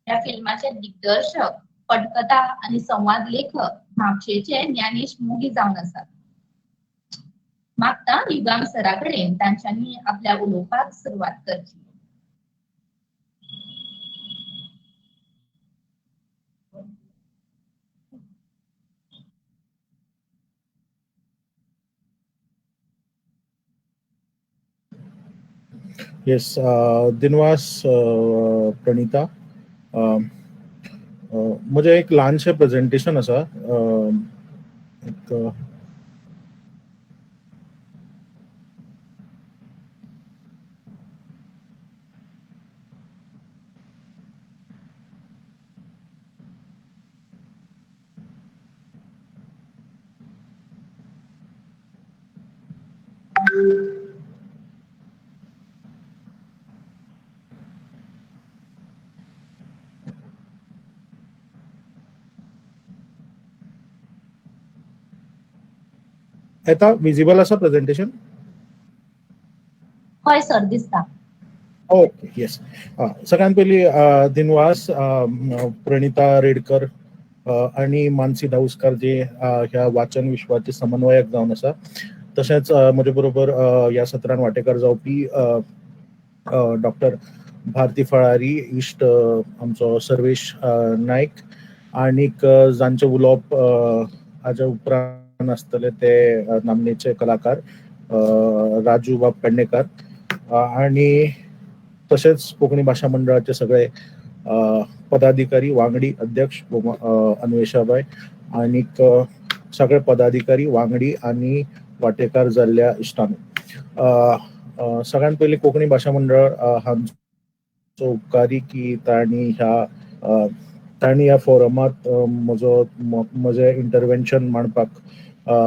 ह्या फिल्माचे दिग्दर्शक, पटकथा आनी संवाद लेखक म्हापशेचे ज्ञानेश मोगी जावन आसात. मागता युगांक सरा कडेन तांच्यांनी आपल्या उलोवपाक सुरवात करची. येस, दिनवास प्रणिता. म्हजें एक ल्हानशें प्रेजेंटेशन आसा. एक येता विजिबल आसा प्रेजेंटेशन? हय सर, दिसता. ओके, येस. सगळ्यात पयलीं दिनवास प्रणिता रेडकर आनी मानसी धाऊस्कार जे ह्या वाचन विश्वाचे समन्वयक जावन आसा. तशेंच म्हजे बरोबर ह्या सत्रान वांटेकार जावपी डॉक्टर भारती फळारी, इश्ट आमचो सर्वेश नायक, आनीक जांचें उलोवप हाज्या उपरांत आसतले ते नामनेचे कलाकार राजू बाब पेडणेकर, आनी तशेंच कोंकणी भाशा मंडळाचे सगळे पदाधिकारी, वांगडी, अध्यक्ष अन्वेषाबाय, आनीक सगळे पदाधिकारी, वांगडी आनी वांटेकार जाल्ल्या इश्टांनो. सगळ्यात पयलीं कोंकणी भाशा मंडळ हांचो उपकारी की तांणी ह्या फोरमात म्हजें इंटरवेन्शन मांडपाक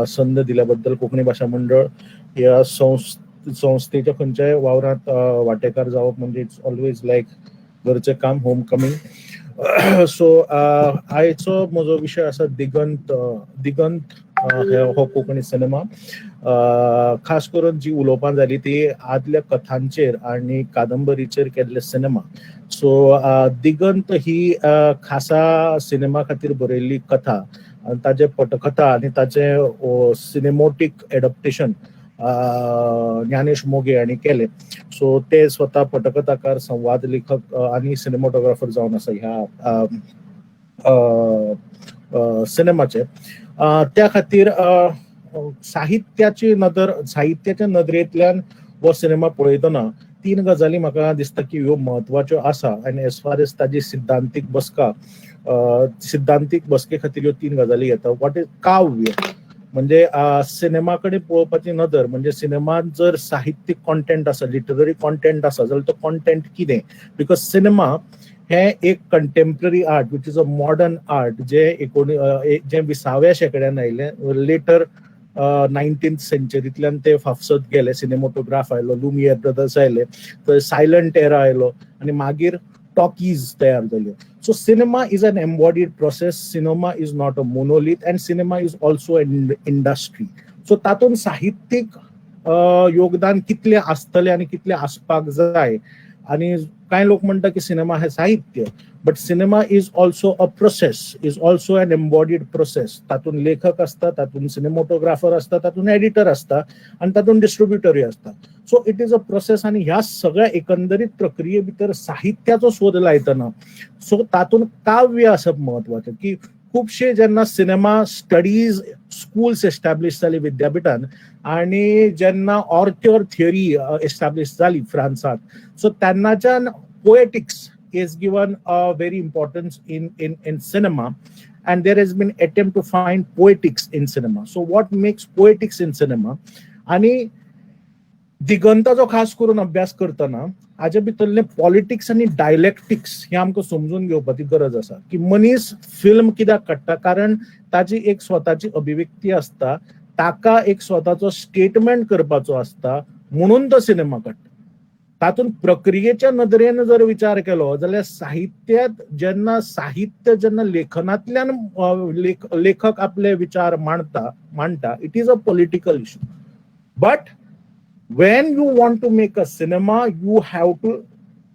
संद दिल्या बद्दल. कोंकणी भाशा मंडळ ह्या संस्थेच्या खंयच्याय वावरांत वांटेकार जावप म्हणजे it's always लायक घरचें काम, होम कमींग. सो आयचो म्हजो विशय आसा दिगंत. दिगंत हो कोंकणी सिनेमा. खास करून जी उलोवपां जाली ती आदल्या कथांचेर आनी कादंबरीचेर केल्ले सिनेमा. सो दिगंत ही खासा सिनेमा खातीर बरयल्ली कथा, ताजे पटकथा आनी ताचे सिनेमोटीक एडप्टेशन ज्ञानेश मोगे हांणी केले. सो ते स्वता पटकथाकार, संवाद लेखक आनी सिनेमोटोग्राफर जावन आसा ह्या सिनेमाचे. त्या खातीर साहित्याची नदर, साहित्याच्या नदरेंतल्यान हो सिनेमा पळयतना तीन गजाली म्हाका दिसता की ह्यो म्हत्वाच्यो आसा. आनी एज फार एज ताजी सिद्धांतीक बसका, सिद्धांतीक बसके खातीर ह्यो तीन गजाली येता. What is काव्य, म्हणजे सिनेमा कडेन पळोवपाची नदर, म्हणजे सिनेमात जर साहित्यीक कॉन्टेंट आसा, लिटररी कॉन्टेंट आसा जाल्यार तो कॉन्टेंट कितें? Because cinema हे एक contemporary art, which is a modern art, जे जे 20व्या शेंकड्यान आयलें, लेटर 19th सेंचुरींतल्यान ते फाफसत गेले. सिनेमोटोग्राफ आयलो, लुमियर ब्रदर्स आयले, तर सायलंट एरा आयलो आनी मागीर टॉकीज तयार जाल्यो. So cinema is an embodied process, cinema is not a monolith, and cinema is also an industry. So तातूंत साहित्यीक योगदान कितलें आसतलें आनी कितलें आसपाक जाय. आनी कांय लोक म्हणटा की सिनेमा हे साहित्य, but cinema is also a process, is also an embodied process. तातूंत लेखक आसता, तातूंत सिनेमोटोग्राफर आसता, तातूंत एडिटर आसता आनी तातूंत डिस्ट्रिब्युटरूय आसता. So it is a process. आनी ह्या सगळ्या एकंदरीत प्रक्रिये भितर साहित्याचो सोद लायतना, सो तातूंत काव्य आसप म्हत्वाचें. की खुबशे जेन्ना सिनेमा स्टडीज स्कूल्स एस्टॅब्लिश जाली विद्यापिठान आनी जेन्ना ऑर्त्योर थियरी एस्टॅब्लिश जाली फ्रांसात, सो तेन्नाच्यान poetics is given a very importance in cinema, and there has been attempt to find poetics in cinema. So what makes poetics in cinema? आणि दिगंताचो खास करून अभ्यास करतना हाजे भितरले पॉलिटिक्स आनी डायलेक्टिक्स हे आमकां समजून घेवपाची गरज आसा. की मनीस फिल्म कित्याक काडटा? कारण ताजी एक स्वताची अभिव्यक्ती आसता, ताका एक स्वताचो स्टेटमेंट करपाचो आसता, म्हणून तो सिनेमा काडटा. तातूंत प्रक्रियेच्या नदरेन जर विचार केलो जाल्यार साहित्यात जेन्ना, साहित्य जेन्ना लेखनांतल्यान लेखक आपले विचार मांडटा, it is a political issue. But when you want to make a cinema, you have to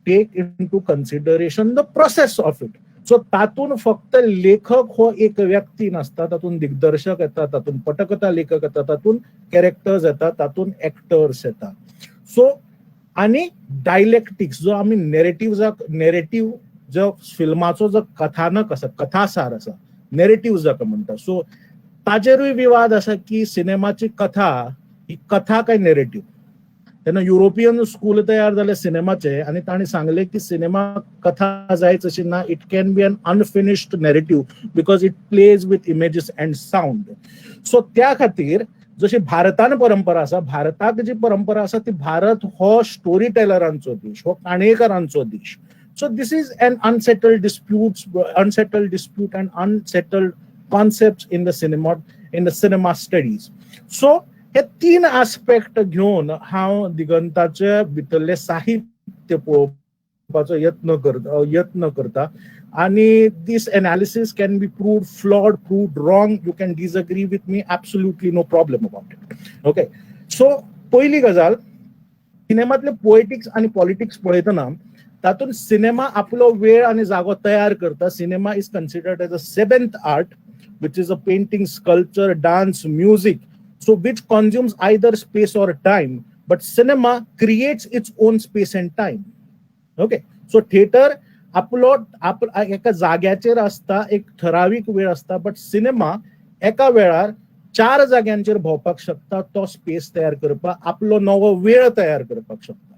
take into consideration the process of it. So तातूंत फक्त लेखक हो एक व्यक्ती नासता, तातूंत दिग्दर्शक येता, तातूंत पटकथा लेखक येता, तातूंत कॅरेक्टर्स येता, तातूंत एक्टर्स येता. सो आनी डायलेक्टिक्स जो आमी नेरेटीव जो फिल्माचो जो कथानक आसा, कथासार आसा, नेरेटीव जाका म्हणटा, सो ताजेरूय विवाद आसा की सिनेमाची कथा ही कथा काय नेरेटीव. तेन्ना युरोपियन स्कूल तयार जाले सिनेमाचे आनी तांणी सांगले की सिनेमा कथा जायच अशी ना, it can be an unfinished narrative because it plays with images and sound. So त्या खातीर जशी भारतान परंपरा आसा, भारताक जी परंपरा आसा ती भारत हो स्टोरी टेलरांचो देश, हो काणयेकारांचो देश. So this is an unsettled dispute and unsettled concept in the cinema studies. So हे तीन आस्पेक्ट घेवन हांव दिगंताचे भितरले साहित्य पळोवपाचो यत्न करता. आणि this analysis can be proved flawed, proved wrong. You can disagree with me, absolutely no problem about it. Okay, so पयली गजाल, सिनेमातले पोएटिक्स आणि पॉलिटिक्स पळयतना तातूंत सिनेमा आपलो वेळ आनी जागो तयार करता. Cinema is considered as a seventh art, which is a painting, sculpture, dance, music, so which consumes either space or time, but cinema creates its own space and time. Okay, so theater आपलो आप एका जाग्याचेर आसता, एक ठरावीक वेळ आसता, बट सिनेमा एका वेळार चार जाग्यांचेर भोंवपाक शकता, तो स्पेस तयार करपाक, आपलो नवो वेळ तयार करपाक शकता.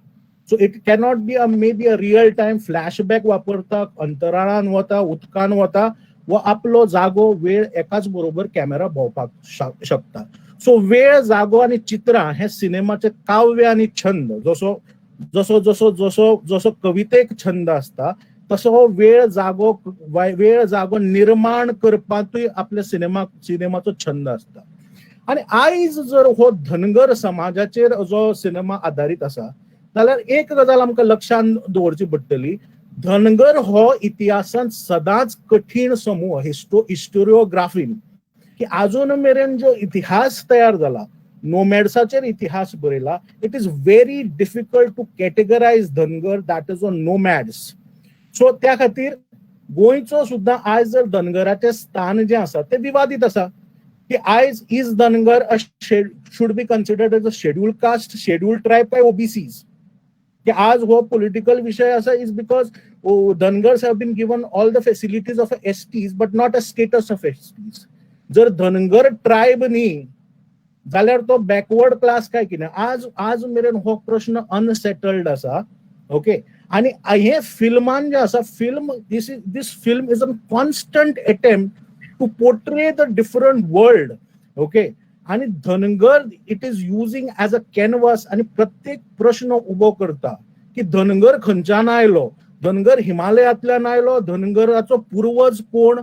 So it cannot be a may be a real time flashback वापरता, अंतराळान वता, उदकान वता व आपलो जागो वेळ एकाच बरोबर कॅमेरा भोंवपाक शकता. सो वेळ, जागो आनी चित्रां हे सिनेमाचे काव्य आनी छंद. जसो जसो जसो जसो जसो कवितेक छंद आसता, तसो हो वेळ जागो निर्माण करपांतूय आपल्या सिनेमाचो छंद आसता. आनी आयज जर हो धनगर समाजाचेर जो सिनेमा आदारीत आसा जाल्यार एक गजाल आमकां लक्षांत दवरची पडटली. धनगर हो इतिहासांत सदांच कठीण समूह. हिस्टोरियोग्राफीन की अजून मेरेन जो इतिहास तयार जाला, नोमॅड्साचेर इतिहास बरयला, it is very difficult to categorize Dhangar that is a nomads. So त्या खातीर गोंयचो सुद्दां आयज जर धनगराचें स्थान जें आसा तें विवादीत आसा की आयज is Dhangar a should be considered as a schedule caste, schedule tribe काय ओबीसीज. की आज हो पॉलिटिकल विषय आसा is because Dhangars have been given all the facilities of STs but not a status of STs. जर धनगर ट्रायब न्ही जाल्यार तो बॅकवर्ड क्लास काय कितें, आज मेरेन हो प्रश्न अनसेटल्ड आसा. ओके, आणि हे फिल्मान जे आसा, film this film is a constant attempt to portray the different world. Okay, आणि धनगर it is using as a canvas आणि प्रत्येक प्रश्न उबो करता की धनगर खंयच्यान आयलो, धनगर हिमालयांतल्यान आयलो, धनगराचो पुर्वज कोण,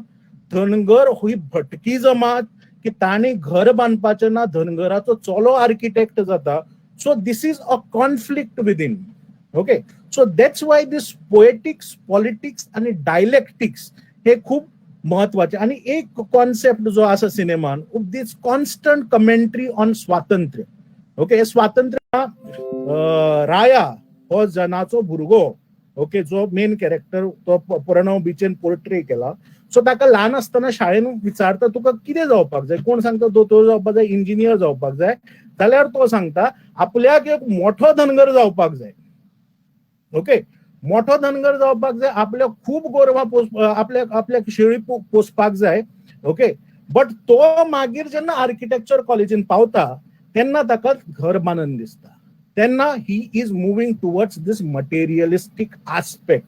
धनगर ही भटकी जमात की तांणी घर बांदपाचें ना, धनगराचो चलो आर्किटेक्ट जाता. So this is a conflict within. Okay, so that's why this poetics, politics आणि डायलेक्टिक्स हे खूप महत्वाचे. आणि एक कॉन्सेप्ट जो आसा सिनेमान, this constant commentary on स्वातंत्र्य. ओके, स्वातंत्र्य, राया हो जनाचो भुरगो, ओके, जो मेन कॅरेक्टर तो प्रणव बिचेन पोर्ट्रे केला. सो ताका ल्हान आसतना शाळेन विचारता, तुका कितें जावपाक जाय? कोण सांगता दोतोर जावपाक जाय, इंजिनियर जावपाक जाय, जाल्यार तो सांगता आपल्याक एक मोठो धनगर जावपाक जाय. ओके, मोठो धनगर जावपाक जाय, आपल्याक खूब गोरवां पोस, आपल्याक शेळी पोसपाक जाय. ओके, बट तो मागीर जेन्ना आर्किटेक्चर कॉलेजीन पावता तेन्ना ताका घर बांदन दिसता, तेन्ना he is moving towards this materialistic aspect.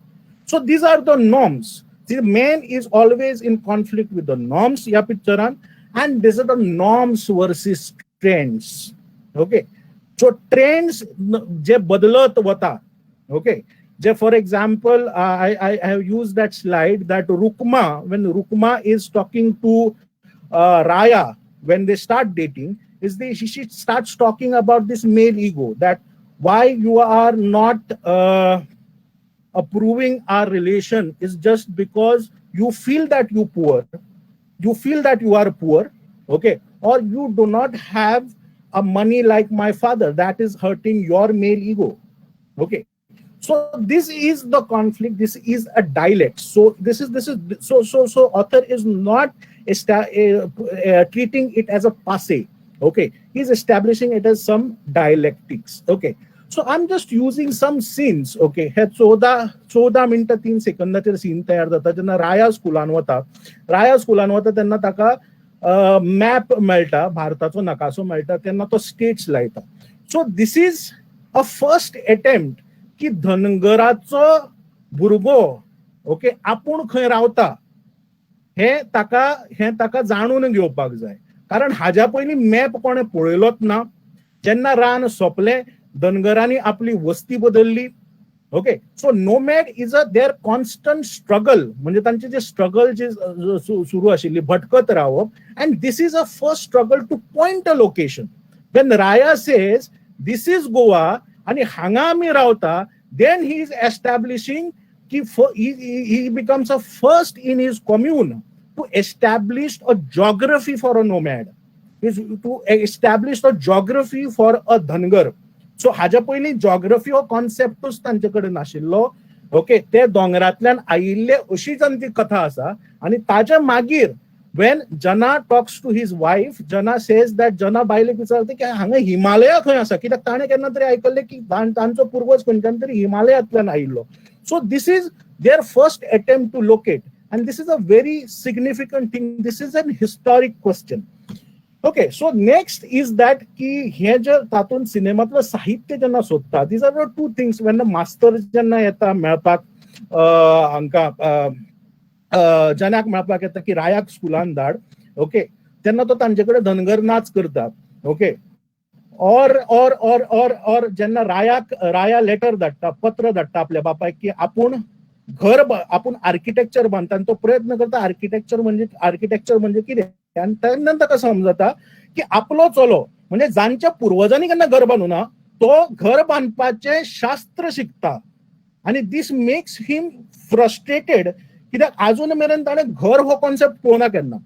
So these are the norms. The man is always in conflict with the norms ह्या पिक्चरान, and this are the norms versus trends. Okay, so trends जे बदलत वता, okay, J for example, I have use that slide that Rukma, when Rukma is talking to Raya, when they start dating, is the she starts talking about this male ego, that why you are not approving our relation is just because you feel that you poor, you feel that you are poor, okay, or you do not have a money like my father, that is hurting your male ego. Okay, so this is the conflict, this is a dialect. So this is so author is not treating it as a passe. Okay, he's establishing it as some dialectics. Okay, so I'm just using some scenes. Okay, हे 14 मिनटां 3 सेकंदाचेर सीन तयार जाता जेन्ना राया स्कुलान वता. राया स्कुलान वता तेन्ना ताका मॅप मेळटा, भारताचो नकासो मेळटा, तेन्ना तो स्टेट्स लायता. So this is a first attempt की धनगराचो भुरगो, ओके, आपूण खंय रावता हे ताका जाणून घेवपाक जाय, कारण हाज्या पयलीं मॅप कोणें पळयलोच ना. जेन्ना रान सोंपलें, धनगरांनी आपली वस्ती बदलली. Okay, so nomad is a their constant struggle, म्हणजे तांचे जे स्ट्रगल जे सुरू आशिल्ली, भटकत रावप, and this is a first struggle to point a location. When Raya says this is Goa आणि हांगा आमी रावता, then he is establishing की he becomes a first in his commune to establish a geography for a nomad, is to establish a geography for a Dhangar. So हाज्या पयलीं जॉग्रफी हो कॉन्सेप्टूच तांचे कडेन नाशिल्लो. ओके, ते दोंगरांतल्यान आयिल्ले अशी तांची कथा आसा. आनी ताच्या मागीर when Jana talks to his wife, Jana says that, जना बायलेक विचारता की हांगा हिमालया खंय आसा, कित्याक ताणें केन्ना तरी आयकल्लें की तांचो पुर्वज खंयच्यान तरी हिमालयांतल्यान आयिल्लो. So this is their first attempt to locate, and this is a very significant thing. This is an historic question. Okay, so next is that की हे जे तातूंत सिनेमातलो साहित्य जेन्ना सोदता, these are the two things. When the master जेन्ना येता मेळपाक हांकां, जनाक मेळपाक येता की रायाक स्कुलान धाड, ओके, तेन्ना तो तांचे कडेन धनगर नाच करता. ओके, और जेन्ना रायाक राया लेटर धाडटा, पत्र धाडटा आपल्या बापायक की आपूण घर आपूण आर्किटेक्चर बांदता आनी तो प्रयत्न करता आर्किटेक्चर म्हणजे कितें, आनी तेन्ना ताका समजता की आपलो चलो म्हणजे जांच्या पुर्वजांनी केन्ना घर बांदूना तो घर बांदपाचें शास्त्र शिकता, आनी this makes him frustrated, कित्याक अजून मेरेन ताणें घर हो कॉन्सेप्ट पळोवना केन्ना.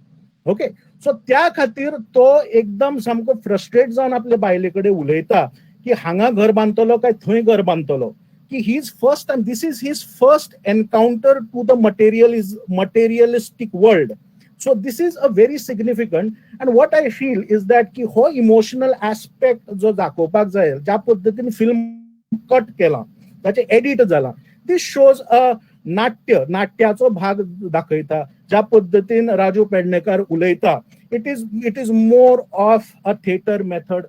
ओके, सो त्या खातीर तो एकदम सामको फ्रस्ट्रेट जावन आपले बायले कडेन उलयता की हांगा घर बांदतलो काय थंय घर बांदतलो, की his first time, this is his first encounter to the materialistic world. So this is a very significant, and what I feel is that की हो इमोशनल एस्पेक्ट जो दाखोवपाक जाय, ज्या पद्दतीन फिल्म कट केला, ताचें एडिट जाला, this shows अ नाट्य, नाट्याचो भाग दाखयता. ज्या पद्दतीन राजू पेडणेकर उलयता, it is more of a theatre method.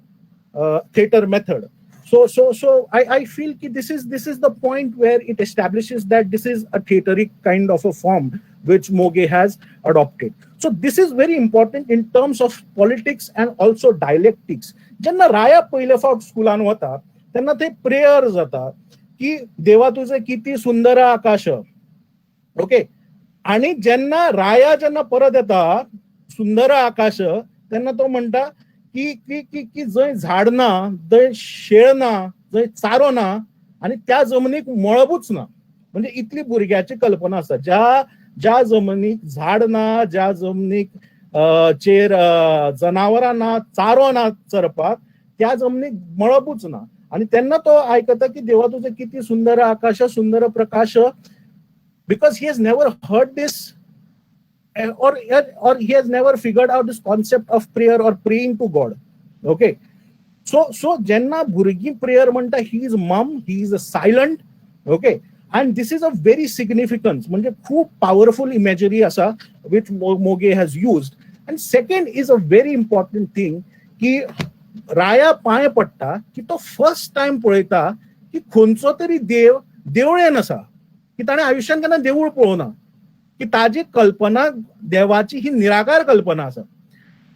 So I feel की this is the point where it establishes that this is a theatric kind of a form which Moghe has adopted. So this is very important in terms of politics and also dialectics. जेन्ना राया पयले फावट स्कुलान वता तेन्ना थंय प्रेयर जाता की देवा तुझे किती सुंदर आकाश. ओके, आणि जेन्ना राया जेन्ना परत येता सुंदर आकाश, तेन्ना तो म्हणटा की की की की जंय झाड ना, जंय शेळ ना, जंय चारो ना आणि त्या जमनीक मळबूच ना. म्हणजे इतली भुरग्याची कल्पना आसा. ज्या ज्या जमनीक झाड ना, ज्या जमनीक चेर जनावरां ना, चारो ना चरपाक, त्या जमनीक मळबूच ना. आणि तेन्ना तो आयकता की देवा तुझे किती सुंदर आकाश, सुंदर Prakash, because he has never heard this or he has never figured out this concept of prayer or praying to God. Okay, so जेन्ना भुरगीं प्रेयर म्हणटा, he is mum, he is a silent. Okay, and this is a very significance, म्हणजे खूप पॉवरफुल इमेजरी आसा which Moghe has used. And second is a very important thing की राया पांय पडटा की तो फर्स्ट टायम पळयता की खंयचो तरी देव देवळेन आसा, की ताणें आयुश्यान केन्ना देवूळ पळोवना, की ताजी कल्पना देवाची ही निराकार कल्पना आसा.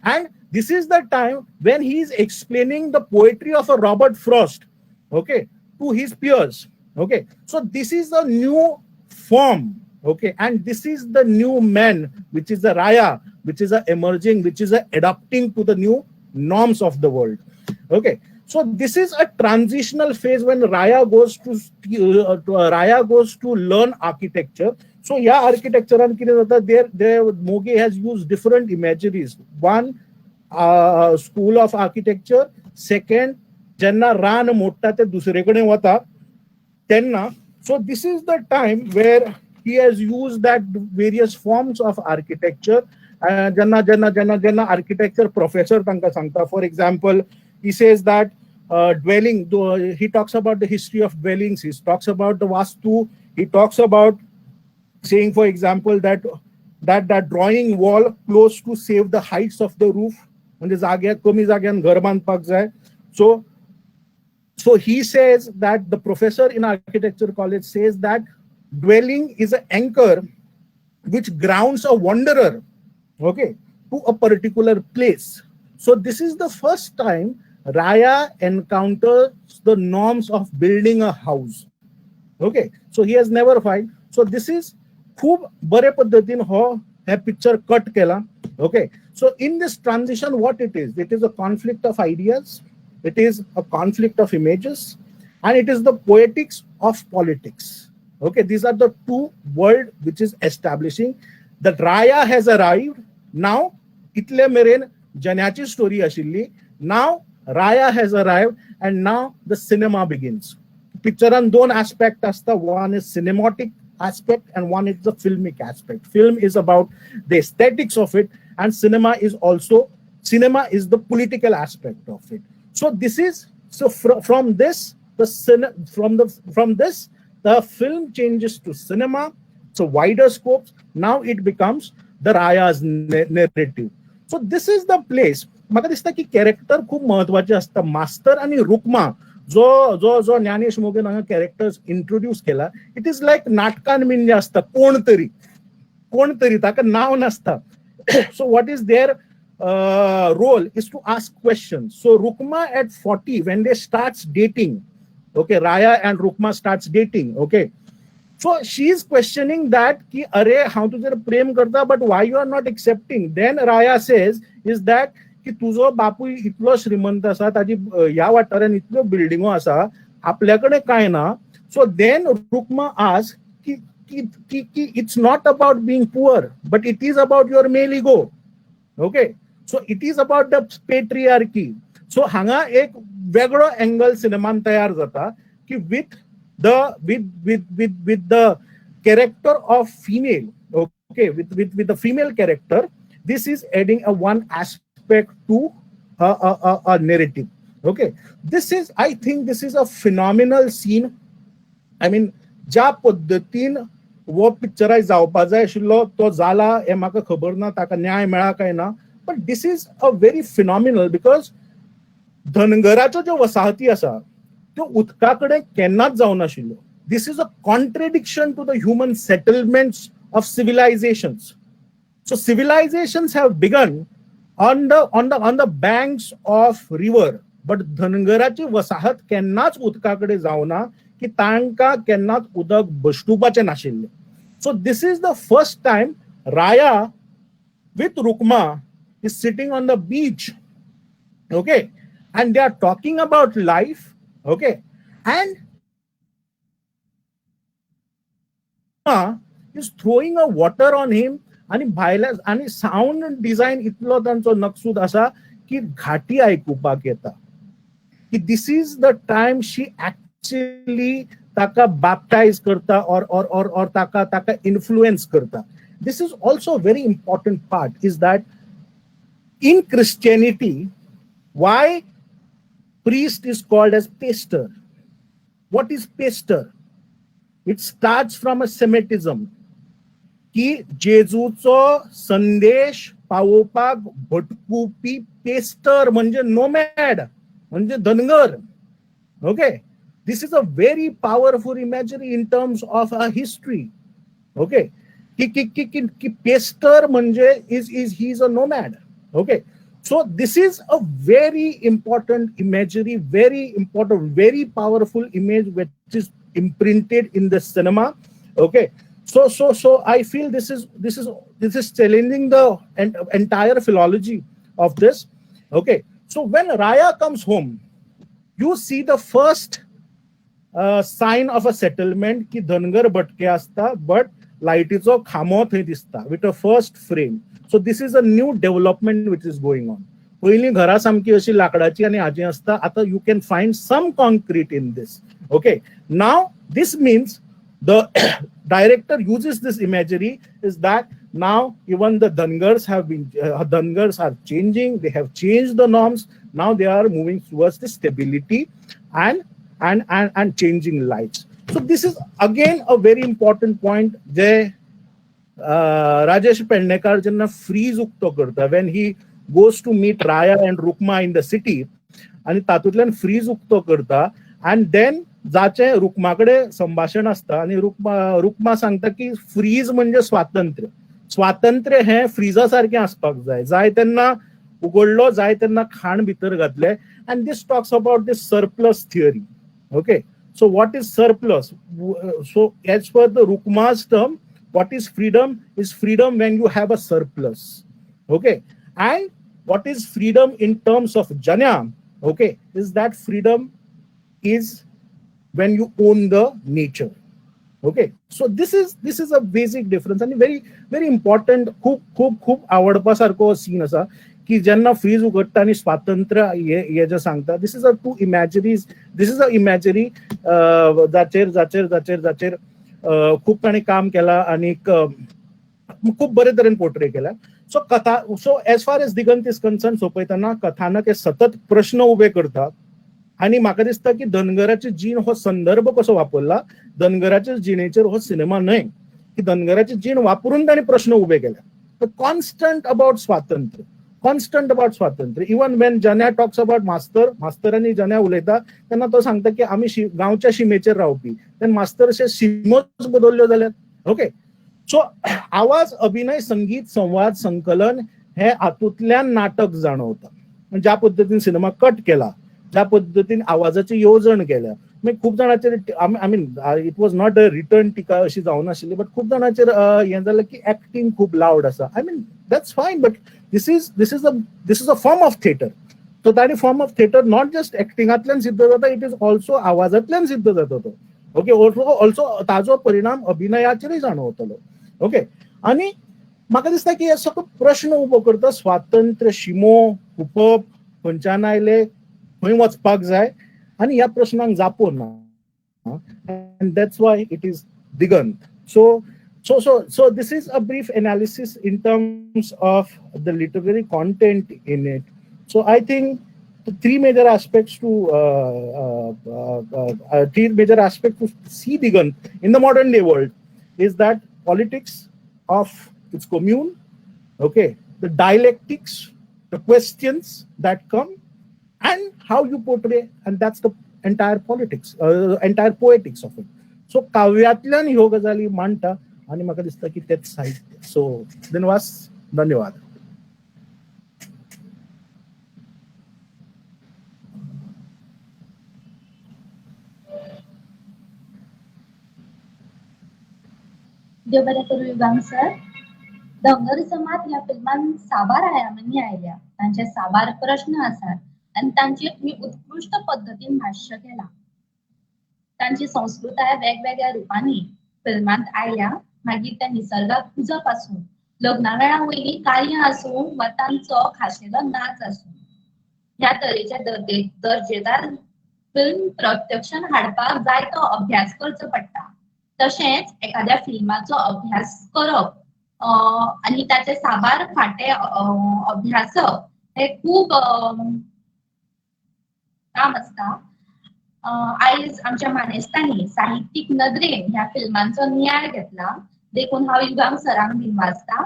And this is the time when he is explaining the poetry of a Robert Frost, okay, to his peers. Okay, so this is a new form, okay, and this is the new man, which is the Raya, which is a emerging, which is a adapting to the new norms of the world. Okay, so this is a transitional phase when Raya goes to learn architecture. So yeah, architecture and कितें जाता, there Moghe has used different imageries. One, school of architecture. Second, जेन्ना रान मोडटा ते दुसरे कडेन वता तेन्ना. So this is the time where he has used that various forms of architecture. जेन्ना जेन्ना जेन्ना जेन्ना आर्किटेक्चर प्रोफेसर तांकां सांगता, for example, he says that dwelling, he talks about the history of dwellings, he talks about the vastu, he talks about saying, for example, that drawing wall close to save the heights of the roof, म्हणजे जाग्यार कमी जाग्यान घर बांदपाक जाय. So he says that the professor in architecture college says that dwelling is an anchor which grounds a wanderer, okay, to a particular place. So this is the first time Raya encounters the norms of building a house. Okay, so he has never find. So this is खूप बरे पद्दतीन हो हे पिक्चर कट केला. Okay, so in this transition, what it is, it is a conflict of ideas, it is a conflict of images, and it is the poetics of politics. Okay, these are the two world which is establishing that Raya has arrived. Now इतले मेरेन जन्याची स्टोरी आशिल्ली. Now Raya has arrived and now the cinema begins. पिक्चरान दोन aspect आसता. One is cinematic aspect and one is the filmic aspect. Film is about the aesthetics of it, and cinema is also, cinema is the political aspect of it. So this is, so from this the cine, from the from this the film changes to cinema. So wider scopes. Now it becomes the Raya's narrative. So this is the place. म्हाका दिसता की कॅरेक्टर खूप महत्वाचे असता. मास्तर आणि रुक्मा, जो जो जो ज्ञानेश मोगेन हांगा कॅरेक्टर्स इंट्रोड्यूस केला, it is like नाटकान बीन जे आसता, कोण तरी कोण तरी ताका नांव नासता. So what is their role is to ask questions. So Rukma at 40, when they starts dating, okay, Raya and Rukma starts dating, okay. So she is questioning that की अरे, हांव तुजेर प्रेम करता, but why you are not accepting? Then Raya says is that की तुजो बापूय इतलो श्रीमंत आसा, ताजी ह्या वाठारान इतल्यो बिल्डिंगो आसा, आपल्या कडेन कांय ना. So then Rukma ask की की की की it's not about being poor, but it is about your male ego. Okay, so it is about the patriarchy. So हांगा एक वेगळो एंगल सिनेमान तयार जाता की with the with with with with the character of female, okay, with the female character, this is adding a one aspect to a narrative. Okay, this is, I think, this is a phenomenal scene. I mean, ज्या पद्दतीन हो पिक्चरायज जावपा जाय आशिल्लो तो जाला हें म्हाका खबर ना, ताका न्याय मेळ्ळा काय ना, but this is a very phenomenal because धनगराच्यो ज्यो वसाहती आसा त्यो उदका कडेन केन्नाच जावनाशिल्ल्यो. This is a contradiction to the human settlements of civilizations. So civilizations have begun on the banks of river, but धनगराची वसाहत केन्नाच उदका कडेन जावना की तांकां केन्नाच उदक बश्टुपाचें नाशिल्लें. So this is the first time Raya with Rukma is sitting on the beach, okay, and they are talking about life, okay, and Rukma is throwing a water on him. आणि भायल्या आणि साऊंड डिझायन इतलो तांचो नकसूद आसा की घाटी आयकुपाक येता की this is the time she actually ताका बाप्टायज करता or ताका इन्फ्लुएन्स करता. This is also very important part, is that in Christianity, why priest is called as pastor? What is pastor? It starts from a Semitism की जेजूचो संदेश पावोवपाक भटकुपी पेस्टर म्हणजे नोमॅड, म्हणजे धनगर. Okay, this is a very powerful imagery in terms of a history, okay, की की की की की पेस्टर म्हणजे is he is a nomad. Okay, so this is a very important imagery, very important, very powerful image which is imprinted in the cinema. Okay, so I feel this is challenging the entire philology of this. Okay, so when Raya comes home, you see the first sign of a settlement की धनगर भटके आसता, but लायटीचो खांबो थंय दिसता with a first frame. So this is a new development which is going on. पयलीं घरां सामकी अशी लाकडाची आनी हाजी आसता, आतां you can find some concrete in this. Okay, now this means the director uses this imagery is that now even the Dhangars have been Dhangars are changing, they have changed the norms. Now they are moving towards the stability and changing lives. So this is again a very important point जे राजेश पेडणेकर जेन्ना फ्रीज उक्तो करता, when he goes to meet Raya and Rukma in the city, आनी तातूंतल्यान फ्रीज उक्तो करता and then जाचें रुक्मा कडेन संभाशण आसता आनी रुक्मा सांगता की फ्रीज म्हणजे स्वातंत्र्य. स्वातंत्र्य हें फ्रिजा सारकें आसपाक जाय, जाय तेन्ना उगडलो, जाय तेन्ना खाण भितर घातलें. And this talks about this surplus theory. Okay, so what is surplus? So as per the Rukma's term, what is freedom is freedom when you have a surplus. Okay, and what is freedom in terms of Janya? Okay, is that freedom is when you own the nature. Okay, so this is a basic difference आणि व्हेरी व्हेरी इम्पॉर्टंट. खूप खूप खूप आवडपा सारको सीन आसा की जेन्ना फ्रीज उगडटा आनी स्वातंत्र्य हे हे जे सांगता, this is a two imageries, this is a imagery जाचेर खूब तांणी काम केलां आनीक खूब बरे तरेन पोर्ट्रे केला. सो कथा, so as far as Digant is concerned, सोंपयतना, कथानक हे सतत प्रश्न उबे करता आनी म्हाका दिसता की धनगराची जीण हो संदर्भ कसो वापरला, धनगराच्या जिणेचेर हो सिनेमा न्हय की धनगराची जीण वापरून तांणी प्रश्न उबे केले. कॉन्स्टंट अबाउट स्वातंत्र्य, कॉन्स्टंट अबाउट स्वातंत्र्य. Even when Janya talks about मास्तर, मास्तर आनी जन्या उलयता तेन्ना तो सांगता की आमी गांवच्या शिमेचेर रावपी, तेन्ना मास्तर अशे शिमोच बदलल्यो जाल्यार. ओके, सो आवाज, अभिनय, संगीत, संवाद, संकलन हे हातूंतल्यान नाटक जाणवता. ज्या पद्दतीन सिनेमा कट केला, ज्या पद्दतीन आवाजाची येवजण केल्या, मागीर खूब जाणांचेर, I mean, it was not a return टिका अशी जावनाशिल्ली, बट खूब जाणांचेर हें जालें की एक्टींग खूब लावड आसा. I mean, that's fine, but this is a form of theatre. So ताणी form of theatre not just एक्टिंगांतल्यान सिद्ध जाता, it is also आवाजांतल्यान सिद्ध जाता तो. ओके, ऑल्सो ताजो परिणाम अभिनयाचेरय जाणवतलो. ओके, आनी म्हाका दिसता की हे सगळो प्रश्न उबो करता, स्वातंत्र्य शिमो हुपप खंयच्यान आयले, खंय वचपाक जाय, आनी ह्या प्रश्नांक जापो ना. And that's why it is Digant. So so so so this is a brief analysis in terms of the literary content in it. So I think the three major aspects to three major aspects to see Digant in the modern day world is that politics of its commune, okay, the dialectics, the questions that come, and how you portray, and that's the entire politics, entire poetics of it. So काव्यांतल्यान ह्यो गजाली मांडटा आनी म्हाका दिसता की तेच साहित्य. सो दिनवास, धन्यवाद. देव बरें करूं युगांक सर. धंगर जमात ह्या फिल्मान साबार आयामांनी आयल्या, तांचे साबार प्रश्न आसात आनी तांचेर तुमी उत्कृश्ट पद्दतीन भाश्य केलां. तांची संस्कृताय वेगवेगळ्या रुपांनी फिल्मांत आयल्या, मागीर त्या निसर्गाक पुजप आसूं, लग्ना वेळा वयलीं कार्यां आसूं वा तांचो खाशेलो नाच आसूं, ह्या तरेच्या दर्जेदार फिल्म प्रत्यक्षान हाडपाक जायतो अभ्यास करचो पडटा. तशेंच एखाद्या फिल्माचो अभ्यास करप आनी ताचे साबार फांटे अभ्यासप हे खूब काम आसता. आयज आमच्या मानेस्तांनी साहित्यीक नदरेन ह्या फिल्मांचो नियाळ घेतला, देखून हांव युगांक सरांक दिनवासता.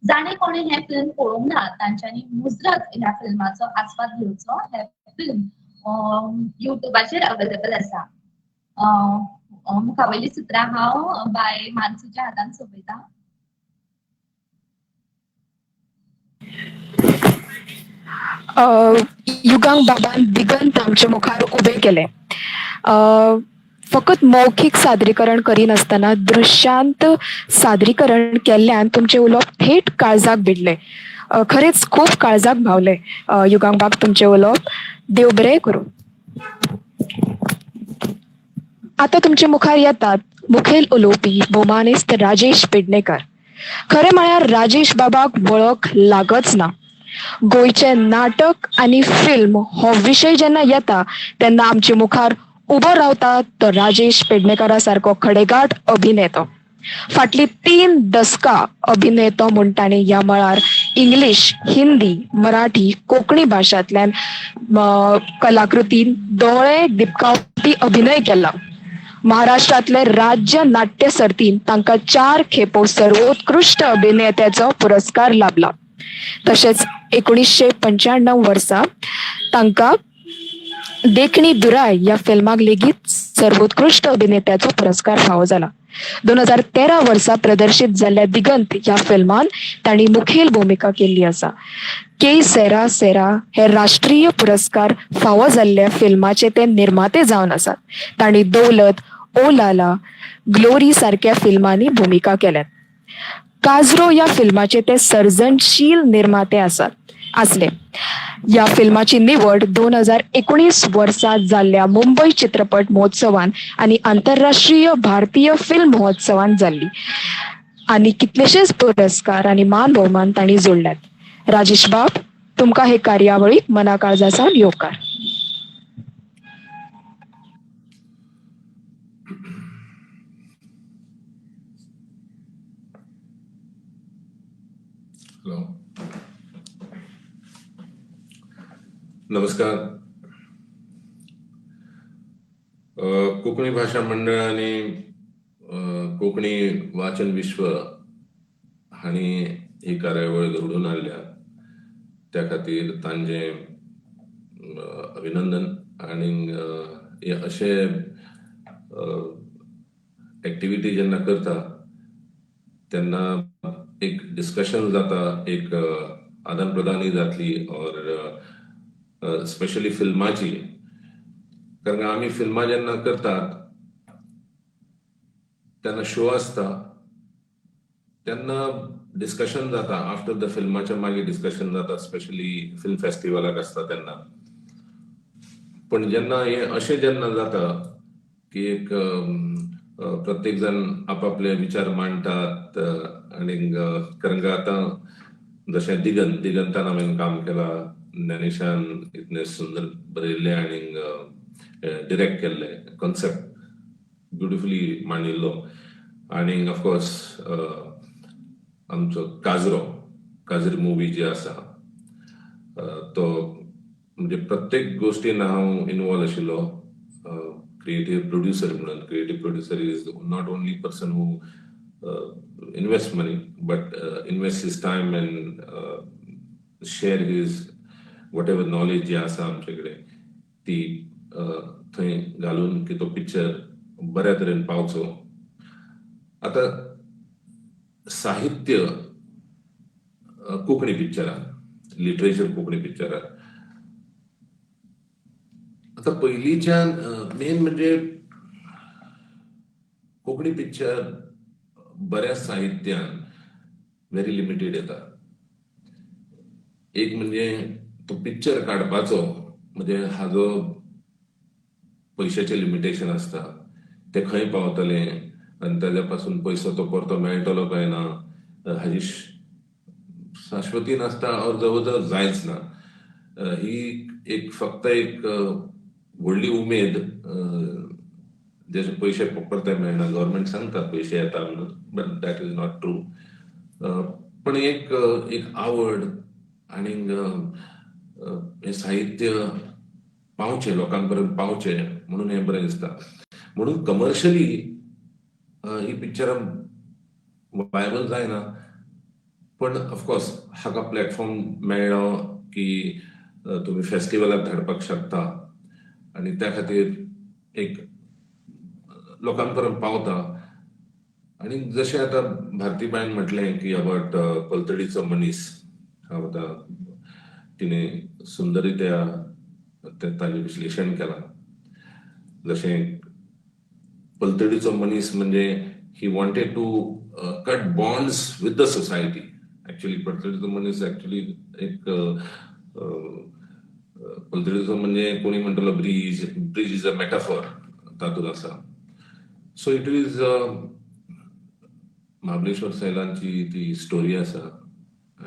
जाणे कोणे हें फिल्म पळोवंक ना तांच्यांनी मुजरत ह्या फिल्माचो आस्वाद घेवचो. हें फिल्म युट्यूबाचेर अवेलेबल आसा. मुखावयली सुत्रां हांव बाय मानसूच्या हातान सोंपयता. युगांक बाबान दिगंत आमचे मुखार उबें केलें. फकत मौखीक सादरीकरण करिनासतना दृश्यांत सादरीकरण केल्ल्यान तुमचें उलोवप थेट काळजाक भिडलें. खरेंच खूब काळजाक भावलें युगांक बाब तुमचें उलोवप. देव बरें करूं. आतां तुमचे मुखार येतात मुखेल उलोवपी भोवमानेस्त राजेश पेडणेकर. खरें म्हळ्यार राजेश बाबाक वळख लागच ना. गोंयचें नाटक आनी फिल्म हो विशय जेन्ना येता तेन्ना आमचे मुखार उबो रावता तो राजेश पेडणेकरा सारको खडेगांठ अभिनेतो. फाटली 3 दसकां अभिनेतो म्हूण ताणें ह्या मळार इंग्लीश, हिंदी, मराठी, कोंकणी भाशांतल्यान कलाकृतीन दोळे दिपकावपी अभिनय केला. महाराष्ट्रांतले राज्य नाट्य सर्तीन तांकां 4 खेपो सर्वोत्कृश्ट अभिनेत्याचो पुरस्कार लाभला. तशेंच 1995 वर्सा तांकां देखणी दुराय ह्या फिल्माक लेगीत सर्वोत्कृश्ट अभिनेत्याचो पुरस्कार फावो जाला. 2013 वर्सा प्रदर्शीत जाल्ल्या दिगंत ह्या फिल्मान तांणी मुखेल भुमिका केल्ली आसा. के सेरा सेरा हे राष्ट्रीय पुरस्कार फावो जाल्ल्या फिल्माचे ते निर्माते जावन आसात. तांणी दौलत, ओ लाला, ग्लोरी सारक्या फिल्मांनी भुमिका केल्यात. काजरो ह्या फिल्माचे ते सर्जनशील निर्माते आसात आसले. ह्या फिल्माची निवड 2019 वर्सा जाल्ल्या मुंबय चित्रपट महोत्सवान आनी आंतरराष्ट्रीय भारतीय फिल्म महोत्सवान जाल्ली आनी कितलेशेच पुरस्कार आनी मान भोवमान तांणी जोडल्यात. राजेश बाब, तुमकां हे कार्यावळीक मना काळजा सावन येवकार. हॅलो, नमस्कार. कोंकणी भाशा मंडळ आनी कोंकणी वाचन विश्व हांणी ही कार्यावळ घडोवन हाडल्या, त्या खातीर तांचें अभिनंदन. आनी अशे एक्टिविटी जेन्ना करता तेन्ना एक डिस्कशन जाता, एक आदान प्रदानूय जातली, और स्पेशली फिल्माची. कारण आमी फिल्मां जेन्ना करतात तेन्ना शो आसता, तेन्ना डिस्कशन जाता. आफ्टर the फिल्माच्या मागीर डिस्कशन जाता, स्पेशली फिल्म फेस्टिवलाक आसता तेन्ना. पण जेन्ना हे अशें जेन्ना जाता की एक प्रत्येक जाण आपापले विचार मांडटात आनी कारण आतां जशें दिगंतान हांवें काम केलां, ज्ञानेशान इतलें सुंदर बरयल्लें आनी डिरेक्ट केल्लें, कॉन्सेप्ट ब्युटिफुली मांडिल्लो. आनी ऑफकोर्स आमचो काजरो मुवी जी आसा, तो म्हणजे प्रत्येक गोष्टीन हांव इनवॉल्व आशिल्लो क्रिएटीव प्रोड्युसर म्हणून. Creative producer is not only person who invest money but invest his time and share his whatever knowledge जी आसा आमचे कडेन ती थंय घालून की तो पिक्चर बऱ्या तरेन पावचो. आतां साहित्य कोंकणी पिक्चरान, लिटरेचर कोंकणी पिक्चरान आतां पयलींच्यान मेन म्हणजे कोंकणी पिक्चर बऱ्याच साहित्यान व्हेरी लिमिटेड येता. एक म्हणजे तो पिक्चर काडपाचो म्हणजे हाजो पयशाचें लिमिटेशन आसता, ते खंय पावतले आनी ताज्या पासून पयसो तो परतो मेळटलो काय ना हाजी शाश्वती नासता और जवळ जवळ जायच ना. ही एक फक्त एक व्हडली उमेद, जशे पयशे परते मेळना, गव्हर्मेंट सांगता पयशे येता म्हणून, but that is not true. पण एक एक आवड आनी हें साहित्य पावचें, लोकां पर्यंत पावचें म्हणून हें बरें दिसता. म्हणून कमर्शियली ही पिक्चरां वायबल जायना, पण ऑफकोर्स हाका प्लॅटफॉर्म मेळ्ळो की तुमी फेस्टिवलाक धाडपाक शकता आनी त्या खातीर एक लोकां पर्यंत पावता. आनी जशें आतां भारतीबायन म्हटलें की अबाउट पलतडीचो मनीस, हांव आतां तिणें सुंदर रित्या ताजें विश्लेशण केलां. जशें पलतडीचो मनीस म्हणजे he wanted to cut bonds with the society. Actually पलतडीचो मनीस एक्चुअली एक पलतडीचो म्हणजे कोणी म्हणटलो bridge, bridge is a metaphor तातूंत आसा. सो it is Mahabaleshwar सैलांची ती स्टोरी आसा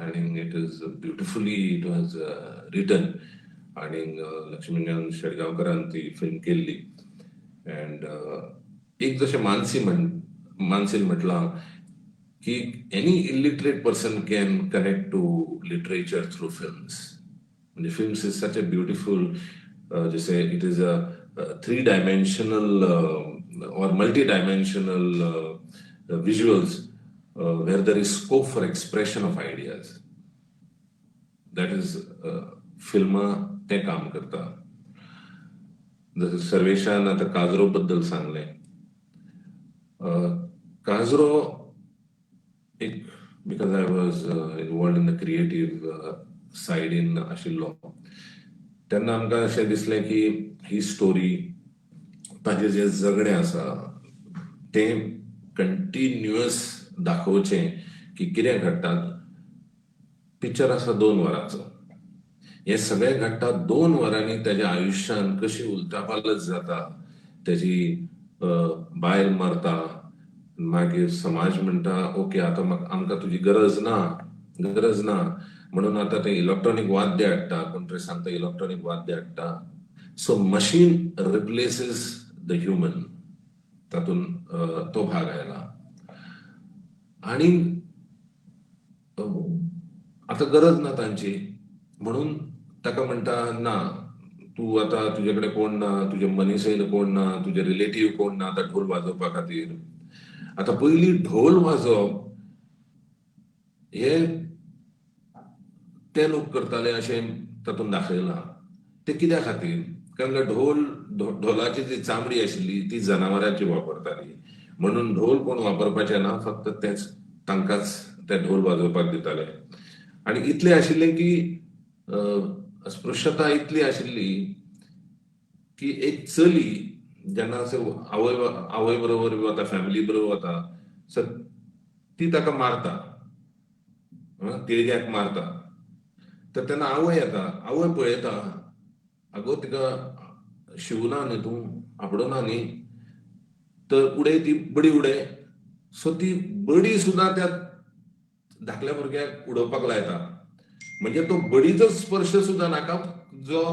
आनी it is beautifully it was written आनी लक्ष्मीकांत शेटगांवकरान ती फिल्म केल्ली. अँड एक जशें मानसीन म्हटलां की any illiterate person can connect to literature through films. म्हणजे films is such a beautiful, जशें it is a three dimensional or multi dimensional visuals where there is scope for expression of ideas. That is फिल्मां तें काम करता. जशें सर्वेशान आतां काजरो बद्दल सांगलें, काजरो एक because I was involved in the creative सायडीन आशिल्लो तेन्ना आमकां अशें दिसलें की ही स्टोरी, ताजें जें जगणें आसा तें कंटिन्युअस दाखोवचें की कितें घडटा. पिक्चर आसा 2 वरांचो, हें सगळें घडटा 2 वरांनी. ताज्या आयुश्यान कशी उलथापालथ जाता, ताजी बायल मरता, मागीर समाज म्हणटा ओके आतां आमकां तुजी गरज ना, गरज ना म्हणून आतां ते इलेक्ट्रॉनीक वाद्य हाडटा, कोण तरी सांगता इलेक्ट्रॉनीक वाद्य हाडटा. So machine replaces the human, तातूंत तो भाग आयला. आनी आतां गरज ना तांची म्हणून ताका म्हणटा ना तूं आतां तुजे कडेन कोण ना, तुजे मनीसय कोण ना, तुजे रिलेटीव कोण ना आतां ढोल वाजोवपा खातीर. आतां पयलीं ढोल वाजोवप हे ते लोक करताले अशें तातूंत दाखयलां. ते कित्या खातीर? कारण ढोल, ढोलाची जी चामडी आशिल्ली ती जनावरांची वापरताली, म्हणून ढोल कोण वापरपाचे ना, फक्त तेच तांकांच ते ढोल वाजोवपाक दिताले. आनी इतलें आशिल्लें की अस्पृश्यता इतली आशिल्ली की एक चली जेन्ना आवय आवय बरोबर वता, फॅमिली बरोबर वता, सो ती ताका मारता, तिळग्याक मारता. तर तेन्ना आवय येता, आवय पळयता, आगो तिका शिवना न्ही तूं, आपडना न्ही. तर उडय ती बडी उडय. सो ती बडी सुद्दां त्या धाकल्या भुरग्याक उडोवपाक लायता. म्हणजे तो बडीचो स्पर्श सुद्दां नाका जो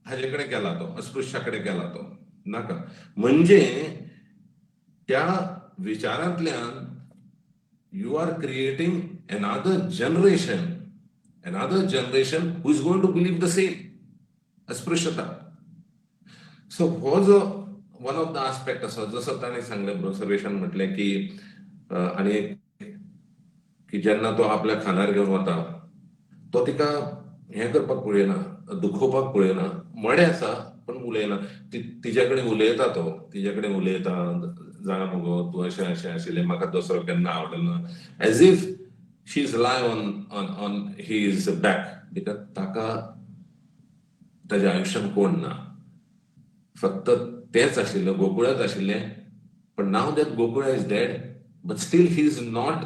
हाजे कडेन केला तो अस्पृश्या कडेन केला तो नाका. म्हणजे त्या विचारांतल्यान you are creating another generation, another generation who is going to believe the same अस्पृश्यता. सो हो जो वन ऑफ the aspect आसा, जसो ताणें सांगलें, सर्वेशान म्हटलें की आनी की जेन्ना तो आपल्या खांदार घेवन वता तो तिका हें करपाक पळयना, दुखोवपाक पळयना, मडें आसा पण उलयना. तिच्या कडेन उलयता, तो तिच्या कडेन उलयता, जाणा मगो तूं अशें अशें आशिल्लें, म्हाका दुसरो केन्ना आवडना, as if she is lie on his back, because ताका ताज्या आयुश्यान कोण ना, फक्त तेच आशिल्लें, गोकुळाच आशिल्लें. पण now that Gokula is dead, but still he is not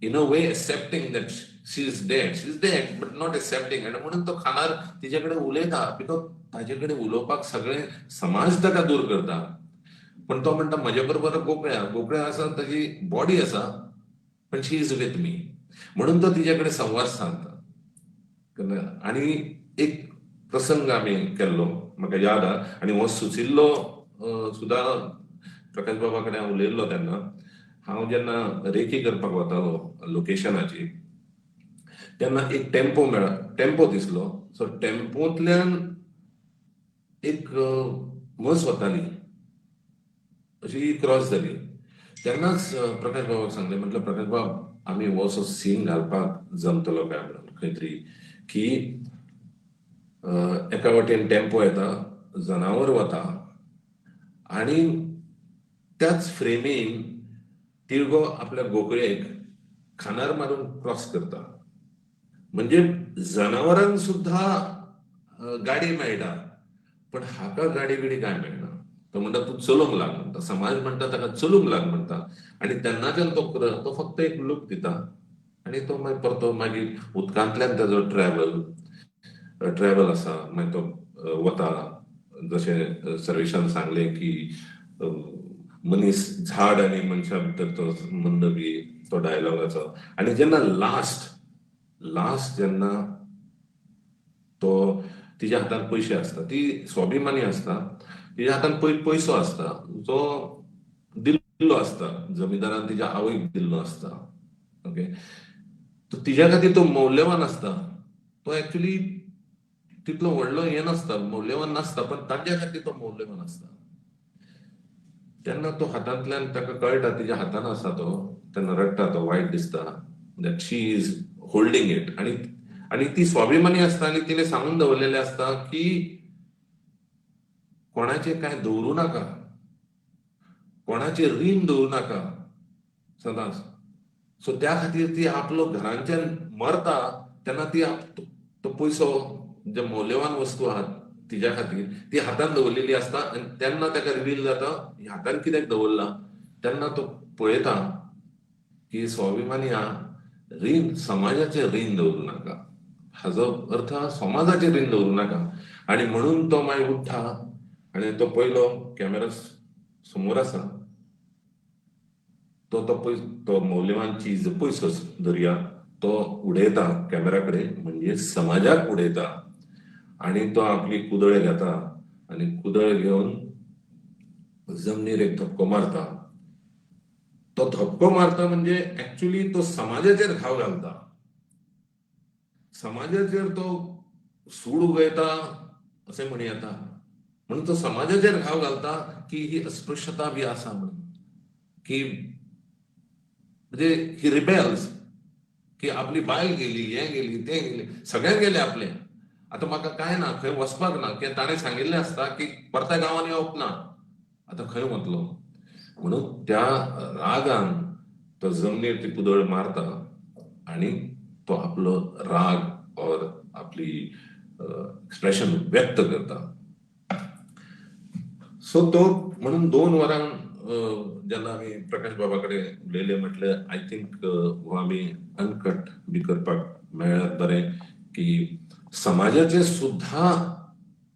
in a way accepting that she is dead. She is dead, but not accepting. आणि म्हणून तो खाणार तिच्या कडेन उलयता, because ताजे कडेन उलोवपाक सगळे समाज ताका दूर करता. पण तो म्हणटा म्हजे बरोबर गोकळ्या, गोकळ्या आसा, ताजी बॉडी आसा, पण she is with me. म्हणून तो तिच्या कडेन संवाद साधता. आणि एक प्रसंग आमी केल्लो, म्हाका याद आहा, आनी हो सुचिल्लो सुद्दां प्रकाश बाबा कडेन हांव उलयल्लो तेन्ना. हांव जेन्ना रेकी करपाक वतालो लोकेशनाची, तेन्ना एक टेम्पो मेळ्ळो, टेम्पो दिसलो. सो टेम्पोंतल्यान एक म्हस वताली, अशी क्रॉस जाली. तेन्नाच प्रकाश बाबाक सांगलें, म्हटलं प्रकाश बाब, आमी हो असो सीन घालपाक जमतलो काय म्हणून खंय तरी, की एका वटेन टेम्पो येता, जनावर वता आणि त्याच फ्रेमीन तिळगो आपल्या गोकळेक खांदार मारून क्रॉस करता. म्हणजे जनावरांक सुद्धा गाडी मेळटा, पण हाका गाडी बिडी काय मेळना. तो म्हणटा तूं चलूंक लाग म्हणटा, समाज म्हणटा ताका चलूंक लाग म्हणटा. आनी तेन्नाच्यान तो तो फक्त एक लूक दिता आनी तो मागीर परतो मागीर उदकांतल्यान ताजो ट्रॅवल ट्रॅवल आसा. मागीर तो वता, जशें सर्वेशान सांगलें की मनीस झाड आनी मनशा भितर तो संबंद बी तो डायलॉगाचो. आनी जेन्ना लास्ट लास्ट जेन्ना तो तिच्या हातान पयशे आसता, ती स्वाभिमानी आसता, तिच्या हातान पयसो आसता जो दिल्लो आसता जमीदारान, तिच्या आवयक दिल्लो आसता. ओके, तिच्या खातीर तो मौल्यवान आसता. तो एक्चुअली तितलो व्हडलो हें नासता, मौल्यवान नासता, पण तांच्या खातीर तो मौल्यवान आसता. तेन्ना तो हातांतल्यान ताका कळटा तिच्या हातान आसा तो, तेन्ना रडटा तो, वायट दिसता that she is holding it. आनी आनी ती स्वाभिमानी आसता आनी तिणें सांगून दवरलेलें आसता की कोणाचें कांय दवरूं नाका, कोणाचें रीण दवरूं नाका सदांच. सो त्या खातीर ती आपलो घरांच्यान मरता तेन्ना ती तो पयसो, जे मौल्यवान वस्तू आहात तिच्या खातीर, ती हातान दवरलेली आसता. आनी तेन्ना ताका रिवील जाता हातान कित्याक दवरला. तेन्ना तो पळयता की स्वाभिमानी आहा, रीण, समाजाचें रीण दवरूं नाका. हाजो अर्थ समाजाचें रीण दवरूं नाका. आनी म्हणून तो मागीर उठ्ठा आनी तो पयलो कॅमेरा समोर आसा, तो तो पय तो मौल्यवान चीज पयसो धरया, तो उडयता कॅमेरा कडेन, म्हणजे समाजाक उडयता. आनी तो आपली कुदळ घेता आनी कुदळ घेवन जमनीर एक धपको मारता. तो धपको मारता म्हणजे एक्चुअली तो समाजाचेर घाव घालता, समाजाचेर तो सूड उगयता अशें म्हणू येता. म्हणून तो समाजाचेर घाव घालता की ही अस्पृश्यता बी आसा म्हणून, की म्हणजे ही रिबेल्स की आपली बायल गेली, हें गेली, तें गेली, सगळें गेलें आपलें, आतां म्हाका कांय ना, खंय वचपाक ना. कित्याक ताणें सांगिल्लें आसता की परत्या गांवांनी येवप ना, आतां खंय वतलो. म्हणून त्या रागान तो जमनीर ती कुदळ मारता आनी तो आपलो राग और आपली एक्सप्रेशन व्यक्त करता. सो तो म्हणून 2 वरां जेन्ना आमी प्रकाश बाबा कडेन उलयले, म्हटलें I think हो आमी अनकट बी करपाक मेळत बरें, की समाजाचें सुद्दां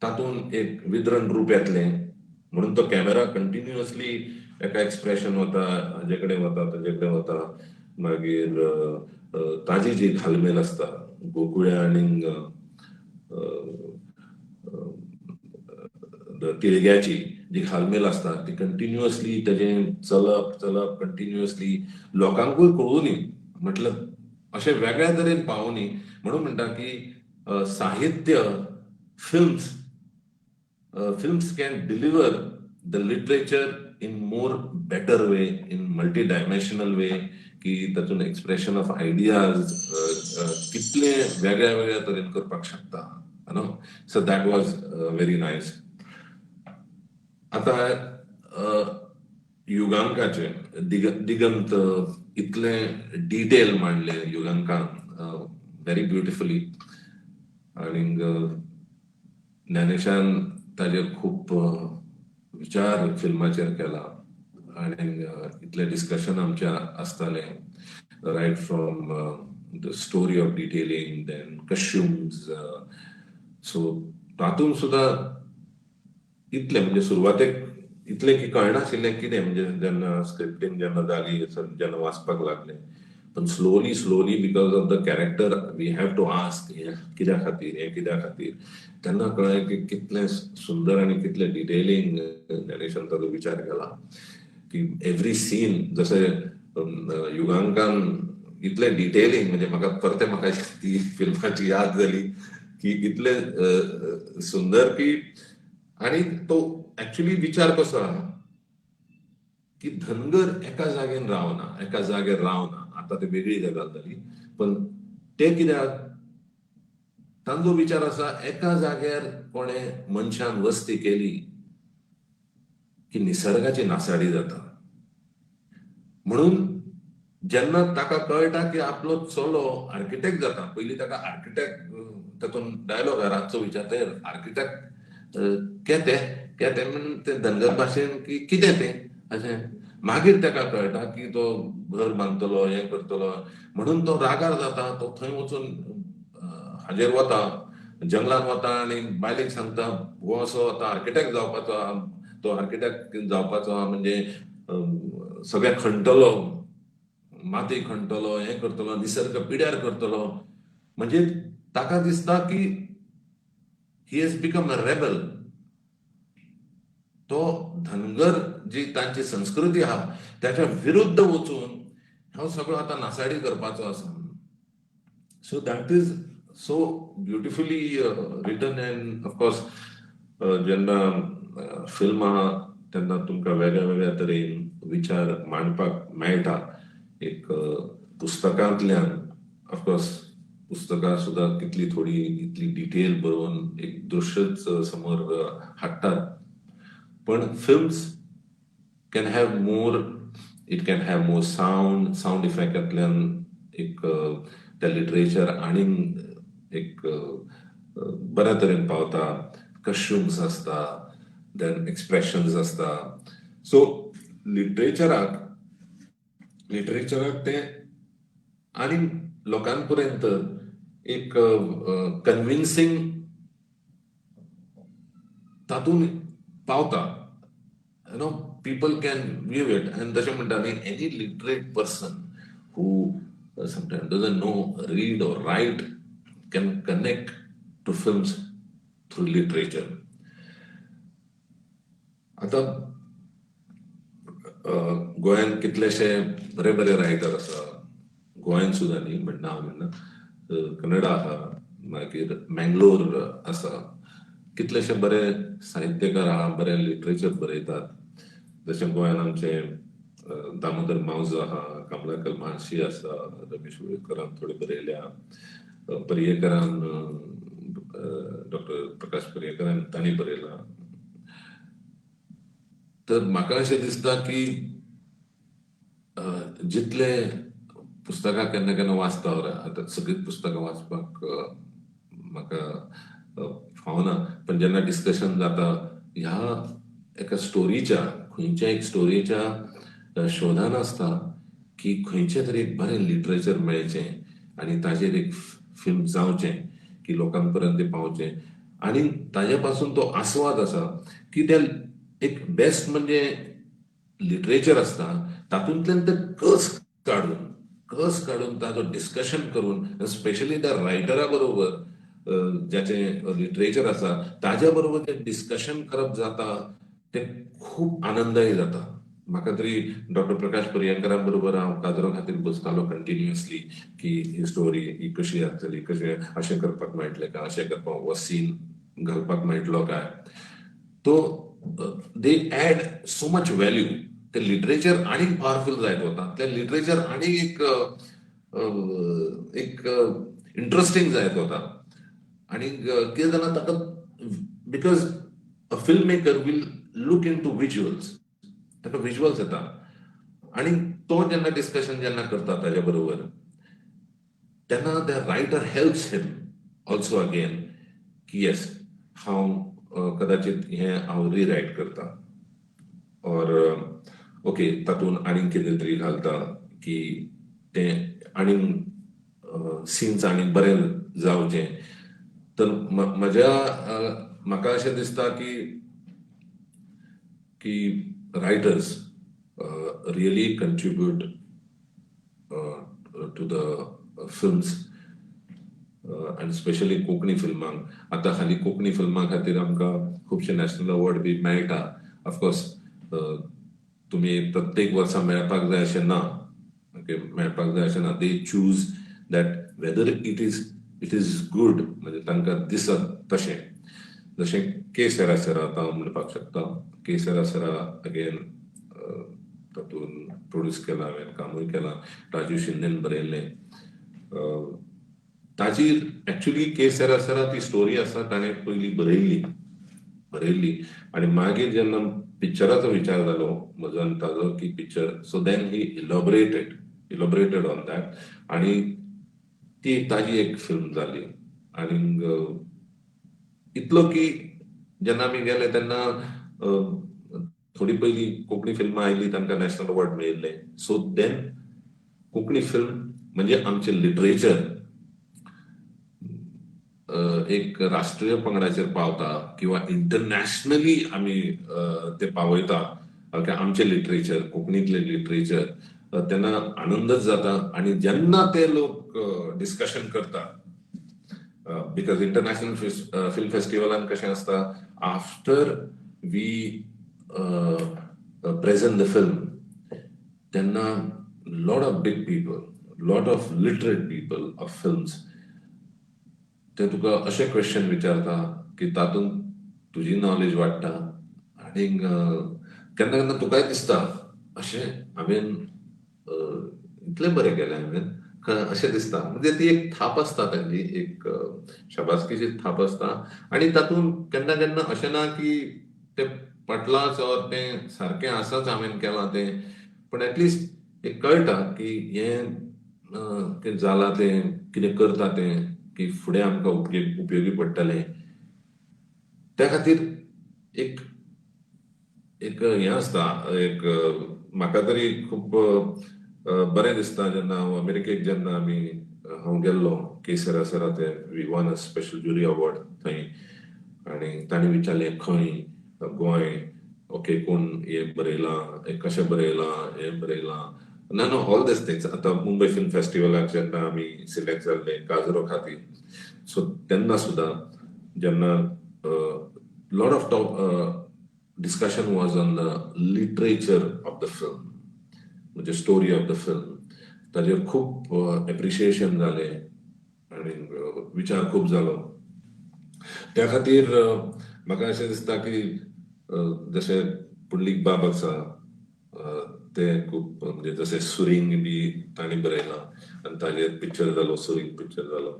तातूंत एक विद्रण रूप येतलें. म्हणून तो कॅमेरा कंटिन्युअसली एका एक्सप्रेशन वता, हाजे कडेन वता, ताजे कडेन वता. मागीर ताजी जी घालमेल आसता गोकुळ्या आनी तिळग्याची जी घालमेल आसता ती कंटिन्युअसली तेजें चलप चलप कंटिन्युअसली लोकांकूय कळूनी, म्हटल्यार अशें वेगळ्या तरेन पावोनी. म्हणून म्हणटा की साहित्य, films can deliver the literature in more better way, in multi dimensional way, की तातूंत एक्सप्रेशन ऑफ आयडियाज कितले वेगळ्या वेगळ्या तरेन करपाक शकता, न्हू. So that was very nice. आतां युगांकाचे दिगंत इतलें डिटेल मांडले युगांकान व्हेरी ब्युटिफुली, आनीक ज्ञानेशान ताजेर खूब विचार फिल्माचेर केला आनी इतलें डिस्कशन आमचें आसतालें, right from the story of detailing, then costumes. So तातूंत सुद्दां इतलें म्हणजे सुरवातेक इतलें की कळनाशिल्लें कितें, म्हणजे जेन्ना स्क्रिप्टींग जेन्ना जाली, जेन्ना वाचपाक लागलें, पण slowly slowly because of the character we have to ask हें कित्या खातीर, हें कित्या खातीर, तेन्ना कळ्ळें की कितलें सुंदर आनी कितलें डिटेलिंग ज्ञानेशान ताजो विचार केला की एवरी सीन. जशें युगांकान इतलें डिटेलिंग, म्हणजे म्हाका परतें म्हाका ती फिल्माची याद जाली की इतलें सुंदर की, आनी तो एक्चुअली विचार कसो आहा की धनगर एका जागेन रावना, एका जाग्यार रावना. आतां ते वेगळी गजाल जाली, पण ते कित्याक तांचो विचार आसा एका जाग्यार कोणें मनशान वस्ती केली की निसर्गाची नासाडी जाता. म्हणून जेन्ना ताका कळटा की आपलो चलो आर्किटेक्ट जाता, पयलीं ताका आर्किटेक्ट, तातूंत डायलॉग रातचो विचारता, आर्किटेक्ट केते केते म्हण ते धनगर भाशेन की कितें तें अशें. मागीर ताका कळटा की तो घर बांदतलो, हें करतलो, म्हणून तो रागार जाता. तो थंय वचून हाजेर वता, जंगलान वता आनी बायलेक सांगता, हो असो आतां आर्किटेक्ट जावपाचो, तो आर्किटेक्ट जावपाचो म्हणजे सगळें खणटलो, माती खणटलो, हें करतलो, निसर्ग पिड्यार करतलो. म्हणजे ताका दिसता की he has become a rebel. तो धनगर जी तांची संस्कृती आहा त्याच्या विरुद्ध वचून हो सगळो आतां नासाडी करपाचो आसा. So that is so beautifully written. And of course जेन्ना फिल्म आहा तेन्ना तुमकां वेगळ्या वेगळ्या तरेन विचार मांडपाक मेळटा एक पुस्तकांतल्यान. ऑफकोर्स पुस्तकां सुद्दां कितली थोडी इतली डिटेल बरोवन एक दृश्यच समोर हाडटात, पण films can have more, it can have more sound, sound इफेक्टांतल्यान एक त्या लिटरेचर आनीक एक बऱ्या तरेन पावता. कॉस्ट्युम्स आसता, then expressions आसता. सो लिटरेचराक तें आनी लोकां पर्यंत एक कन्विन्सिंग तातूंत पावता, people can view it. And तशें म्हणटा न्ही, any literate person who sometime doesn't know read or write can connect to films through literature. आतां गोंयांत कितलेशे बरे बरे रायटर आसा, गोंयांत सुद्दां न्ही, बट नांव म्हणना, कन्नडा आहा, मागीर मँगलोर आसा, कितलेशे बरे साहित्यकार आहा, बरे लिटरेचर बरयतात. जशें गोंयांत आमचे दामोदर मावजो आहा, कमलाकर म्हाळशी आसा, रमेश वेळुस्कारान थोडे बरयल्या, पर्येकरान, डॉक्टर प्रकाश पर्येकरान तांणी बरयलां. तर म्हाका अशें दिसता की जितले पुस्तकां केन्ना केन्ना वाचता, आतां सगळींच पुस्तकां वाचपाक म्हाका फावना, पण जेन्ना डिस्कशन जाता ह्या एका स्टोरीच्या, खंयच्या एक स्टोरीच्या शोधान आसता की खंयचें तरी एक बरें लिटरेचर मेळचें आनी ताजेर एक फिल्म जावचें की लोकां पर्यंत तें पावचें, आनी ताजे पासून तो आस्वाद आसा की त्या एक बेस्ट म्हणजे लिटरेचर आसता, तातूंतल्यान ते कस काडून ताजो डिस्कशन करून, स्पेशली त्या रायटरा बरोबर, ज्याचे लिटरेचर आसा ताज्या बरोबर ते डिस्कशन करप जाता, ते खूब आनंदय जाता. म्हाका तरी डॉक्टर प्रकाश पर्यंकरा बरोबर हांव काजरो खातीर बसतालो कंटिन्युअसली की ही स्टोरी ही कशी आसतली, कशें अशें करपाक मेळटलें काय, अशें करपाक हो सीन घालपाक मेळटलो काय. तो they add so much value. ते लिटरेचर आनीक पावरफुल जायत वता, ते लिटरेचर आनीक एक एक इंट्रस्टींग जायत वता. आनी कितें जाणा ताका, because a film maker will look into visuals. ताका विज्युअल्स येता आनी तो जेन्ना डिस्कशन जेन्ना करता ताज्या बरोबर, तेन्ना the writer helps him also again की येस, हांव कदाचित हें हांव रिरायट करता ऑर ओके, तातूंत आनीक कितें तरी घालता की तें आनीक सिन्स आनीक बरें जावचें. तर म्हज्या म्हाका अशें दिसता की writers really contribute to the films आनी स्पेशली कोंकणी फिल्मांक. आतां हालीं कोंकणी फिल्मां खातीर आमकां खुबशे नॅशनल अवॉर्ड बी मेळटा. ऑफकोर्स तुमी प्रत्येक वर्सा मेळपाक जाय अशें ना, ओके, मेळपाक जाय अशें ना. They choose that whether it is good, म्हणजे तांकां दिसत तशें. जशें के सेरा सेरा, आतां हांव म्हणपाक शकता, के सेरा सेरा अगेन तातूंत प्रोड्यूस केला हांवें, कामूय केलां. राजीव शिंदेन बरयल्लें. ताजी एक्चुली के सेरा सेरा ती स्टोरी आसा, ताणें पयली बरयल्ली आनी मागीर जेन्ना पिक्चराचो विचार जालो म्हजो आनी ताजो की picture, so then he elaborated on that आनी ती ताजी एक फिल्म जाली. आनी इतलो की जेन्ना आमी गेले तेन्ना थोडी पयलीं कोंकणी फिल्मां आयली, तांकां नॅशनल अवॉर्ड मेळिल्ले. सो then Konkani film म्हणजे आमचें लिटरेचर एक राष्ट्रीय पंगडाचेर पावता किंवा इंटरनॅशनली आमी ते पावयता आमचें लिटरेचर, कोंकणींतलें लिटरेचर, तेन्ना आनंदच जाता. आनी जेन्ना ते लोक डिस्कशन करता, because international film फेस्टिवलान कशें आसता, after we present the film, तेन्ना lot of big people, lot of literate people of films, ते तुका अशे क्वेश्चन विचारता की तातूंत तुजी नॉलेज वाडटा. आनी केन्ना केन्ना तुकाय दिसता, अशें हांवें इतलें बरें केलें हांवें अशें दिसता. म्हणजे ती एक थाप आसता तांची, एक शाबासकीची थाप आसता. आनी तातूंत केन्ना केन्ना अशें ना की ते पटलाच ऑर तें सारकें आसाच हांवें केलां तें, पूण एटलिस्ट एक कळटा की हें तें जालां, तें कितें करता तें की फुडें आमकां उपयोगी पडटलें. त्या खातीर एक एक हें आसता, एक म्हाका तरी खूब बरें दिसता जेन्ना हांव अमेरिकेक जेन्ना आमी हांव गेल्लो, के सेरा सेरा ते we won a special jury award थंय. आनी तांणी विचारलें, खंय गोंय, ओके, कोण हें बरयलां, हें कशें बरयलां, हें बरयलां ना नो, ऑल these things. आतां मुंबय फिल्म फेस्टिवलाक जेन्ना आमी सिलेक्ट जाल्ले काजरो खातीर, सो तेन्ना सुद्दां जेन्ना lot of top discussion was on the literature of the film, म्हणजे स्टोरी ऑफ the film, ताजेर खूब एप्रिशिएशन जालें आनी विचार खूब जालो. त्या खातीर म्हाका अशें दिसता की जशें पुंडलीक बाब आसा, ते खूब, म्हणजे जशें सुरिंग बी तांणी बरयलां आनी ताजेर पिक्चर जालो, सुरिंग पिक्चर जालो.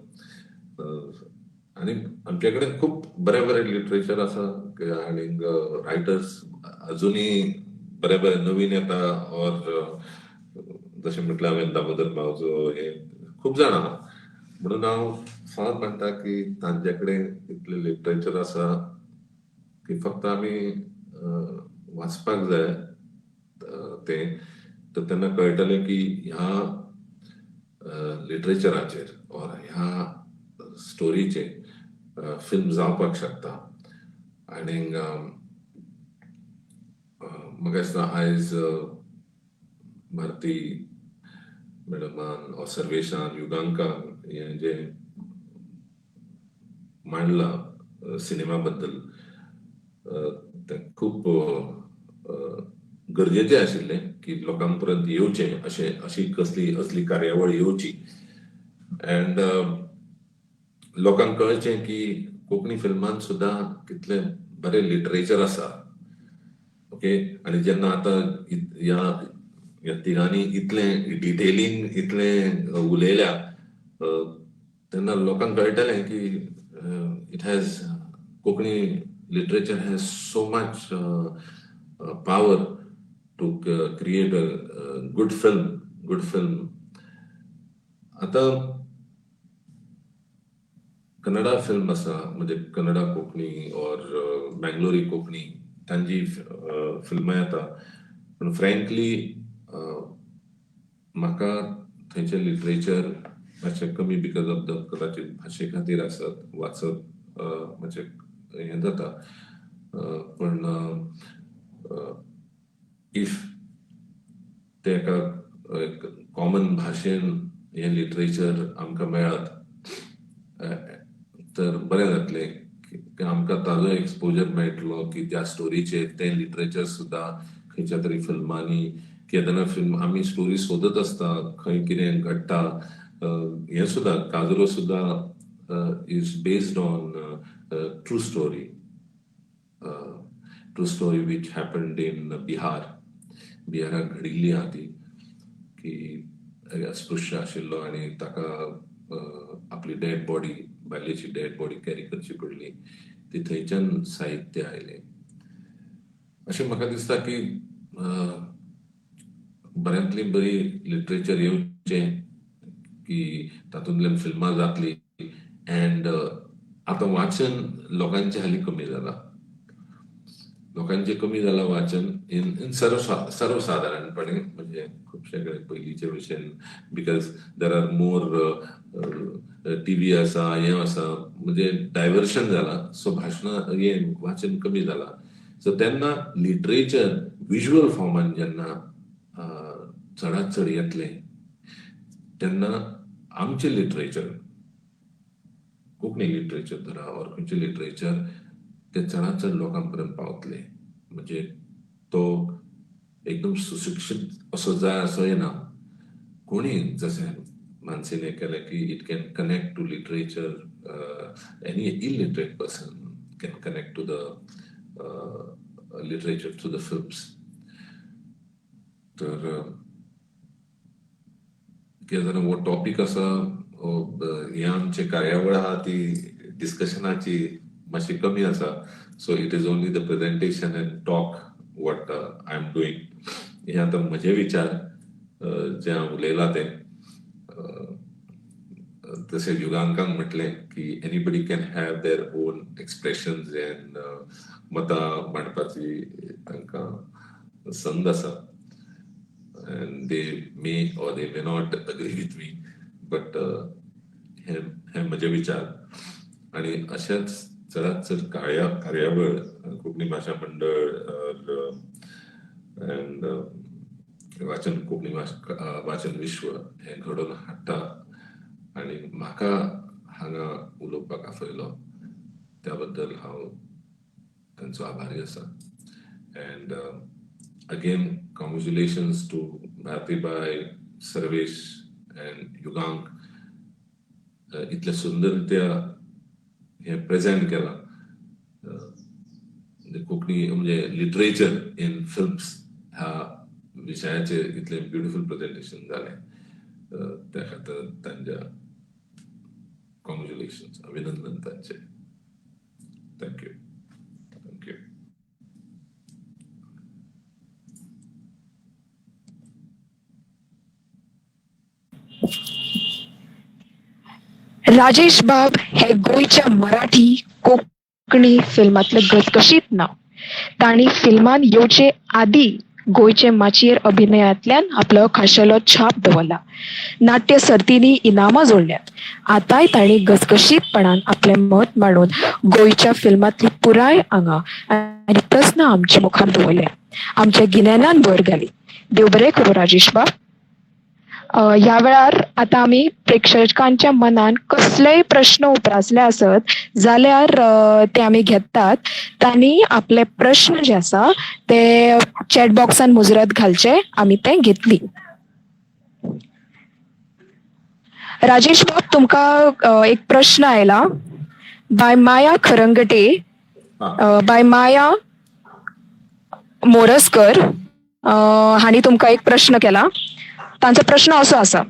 आनी आमचे कडेन खूब बरें बरें लिटरेचर आसा आनी रायटर्स अजुनूय बरे बरे नवीन येता. ऑर जशें म्हटलें हांवें, दामोदर मावजो, हे खूब जाणां आहा. म्हणून हांव सदांच म्हणटा की तांचे कडेन इतलें लिटरेचर आसा की फक्त आमी वाचपाक जाय तें, तर तेन्ना कळटलें की ह्या लिटरेचराचेर ऑर ह्या स्टोरीचेर फिल्म जावपाक शकता. आनी म्हाका दिसता आयज भारती मॅडमान ऑर सर्वेशान, युगांकान हें जें मांडलां सिनेमा बद्दल तें खूब गरजेचें आशिल्लें की लोकां पर्यंत येवचें, अशें अशी कसली असली कार्यावळ येवची एंड लोकांक कळचें की कोंकणी फिल्मान सुद्दां कितलें बरें लिटरेचर आसा. ओके, आनी जेन्ना आतां ह्या तिगांनी इतलें डिटेलीन इतलें उलयल्या तेन्ना लोकांक कळटलें की it has Konkani literature has so much power to create a good film, good film. आतां कन्नडा फिल्म आसा, म्हणजे कन्नडा कोंकणी ऑर मँगलोरी कोंकणी, तांची फिल्मां येता, पूण फ्रँकली म्हाका थंयचें लिटरेचर मातशें कमी because of the कदाचित भाशे खातीर आसत, वाचप मातशें हें जाता, पूण if ते एका कॉमन भाशेन हें लिटरेचर आमकां मेळत तर बरें जातलें की आमकां ताजो एक्सपोजर मेळटलो की त्या स्टोरीचेर तें लिटरेचर सुद्दां खंयच्या तरी फिल्मांनी. केन्ना फिल्म आमी स्टोरी सोदत आसता, खंय कितें घडटा, हें सुद्दां काजरो सुद्दां is based on true story, true story which happened in Bihar. बिहाराक घडिल्ली आहा ती, की अस्पृश्य आशिल्लो आनी ताका आपली डेड बॉडी, बायलेची डेड बॉडी कॅरी करची पडली, ती थंयच्यान साहित्य आयलें. अशें म्हाका दिसता की बऱ्यांतली बरी लिटरेचर येवचें की तातूंतल्यान फिल्मां जातली. एंड आतां वाचन लोकांचें हालीं कमी जालां, लोकांचें कमी जालां वाचन इन इन सर्व सर्वसादारणपणे, म्हणजे खुबशे कडेन पयलींचे भशेन, because there are more TV आसा, हें आसा, म्हणजे डायवर्शन जालां, सो भाशणां हें वाचन कमी जालां. सो तेन्ना लिटरेचर विज्युअल फॉर्मान जेन्ना चडांत चड येतलें तेन्ना आमचें लिटरेचर, कोंकणी लिटरेचर धरा ऑर खंयचें लिटरेचर, तें चडांत चड लोकां पर्यंत पावतलें. म्हणजे तो एकदम सुशिक्षीत असो जाय असो येना, कोणी जशें मानसीने केलें की it can connect to literature, any illiterate person can connect to the literature through the films. तर कितें जाणा, हो टॉपीक आसा, हें आमचें कार्यावळ आहा ती डिस्कशनाची मातशी कमी आसा, so it is only the presentation and talk what I am doing. हे आतां म्हजे विचार जे हांव उलयलां ते, तशें युगांकांक म्हटलें की anybody can have their own expressions and मतां मांडपाची तांकां संद आसा, and they may or they may not agree with me, but हे हे म्हजे विचार. आणि अशेंच चडांत चड कार्यावळ कोंकणी भाशा मंडळ एंड वाचन कोंकणी भाशा वाचन विश्व हें घडोवन हाडटा आनी म्हाका हांगा उलोवपाक आफयलो त्या बद्दल हांव तांचो आभारी आसा. And again congratulations to भारतीबाय, Sarvesh and Yugank, इतले सुंदर रित्या हें प्रेजेंट केलां कोंकणी म्हणजे लिटरेचर इन फिल्म्स ह्या विशयाचेर इतलें ब्युटिफूल प्रेजेंटेशन जालें, त्या खातीर तांच्या कॉंग्रेच्युलेशन्स, अभिनंदन तांचें. Thank you, thank you. Rajesh बाब हे गोंयच्या मराठी कोंकणी फिल्मांतले घसघशीत नांव. तांणी फिल्मान येवचे आदी गोंयचे माचयेर अभिनयांतल्यान आपलो खाशेलो छाप दवरला. नाट्य सर्तींनी इनामां जोडल्यात. आतांय तांणी घसघशीतपणान आपलें मत मांडून गोंयच्या फिल्मांतली पुराय आंगां आनी प्रस्न आमचे मुखार दवरले, आमच्या गिन्यानान भर घाली. देव बरें करूं राजेश बाब. ह्या वेळार आतां आमी प्रेक्षकांच्या मनान कसलेय प्रश्न उप्रासले आसत जाल्यार ते आमी घेतात. तांणी आपले प्रश्न जे आसा ते चॅट बॉक्सान मुजरत घालचे, आमी ते घेतली. राजेश बाब, तुमकां एक प्रश्न आयला बाय माया खरंगटे, बाय माया मोरजकर हांणी तुमकां एक प्रश्न केला. तांचो प्रश्न असो आसा,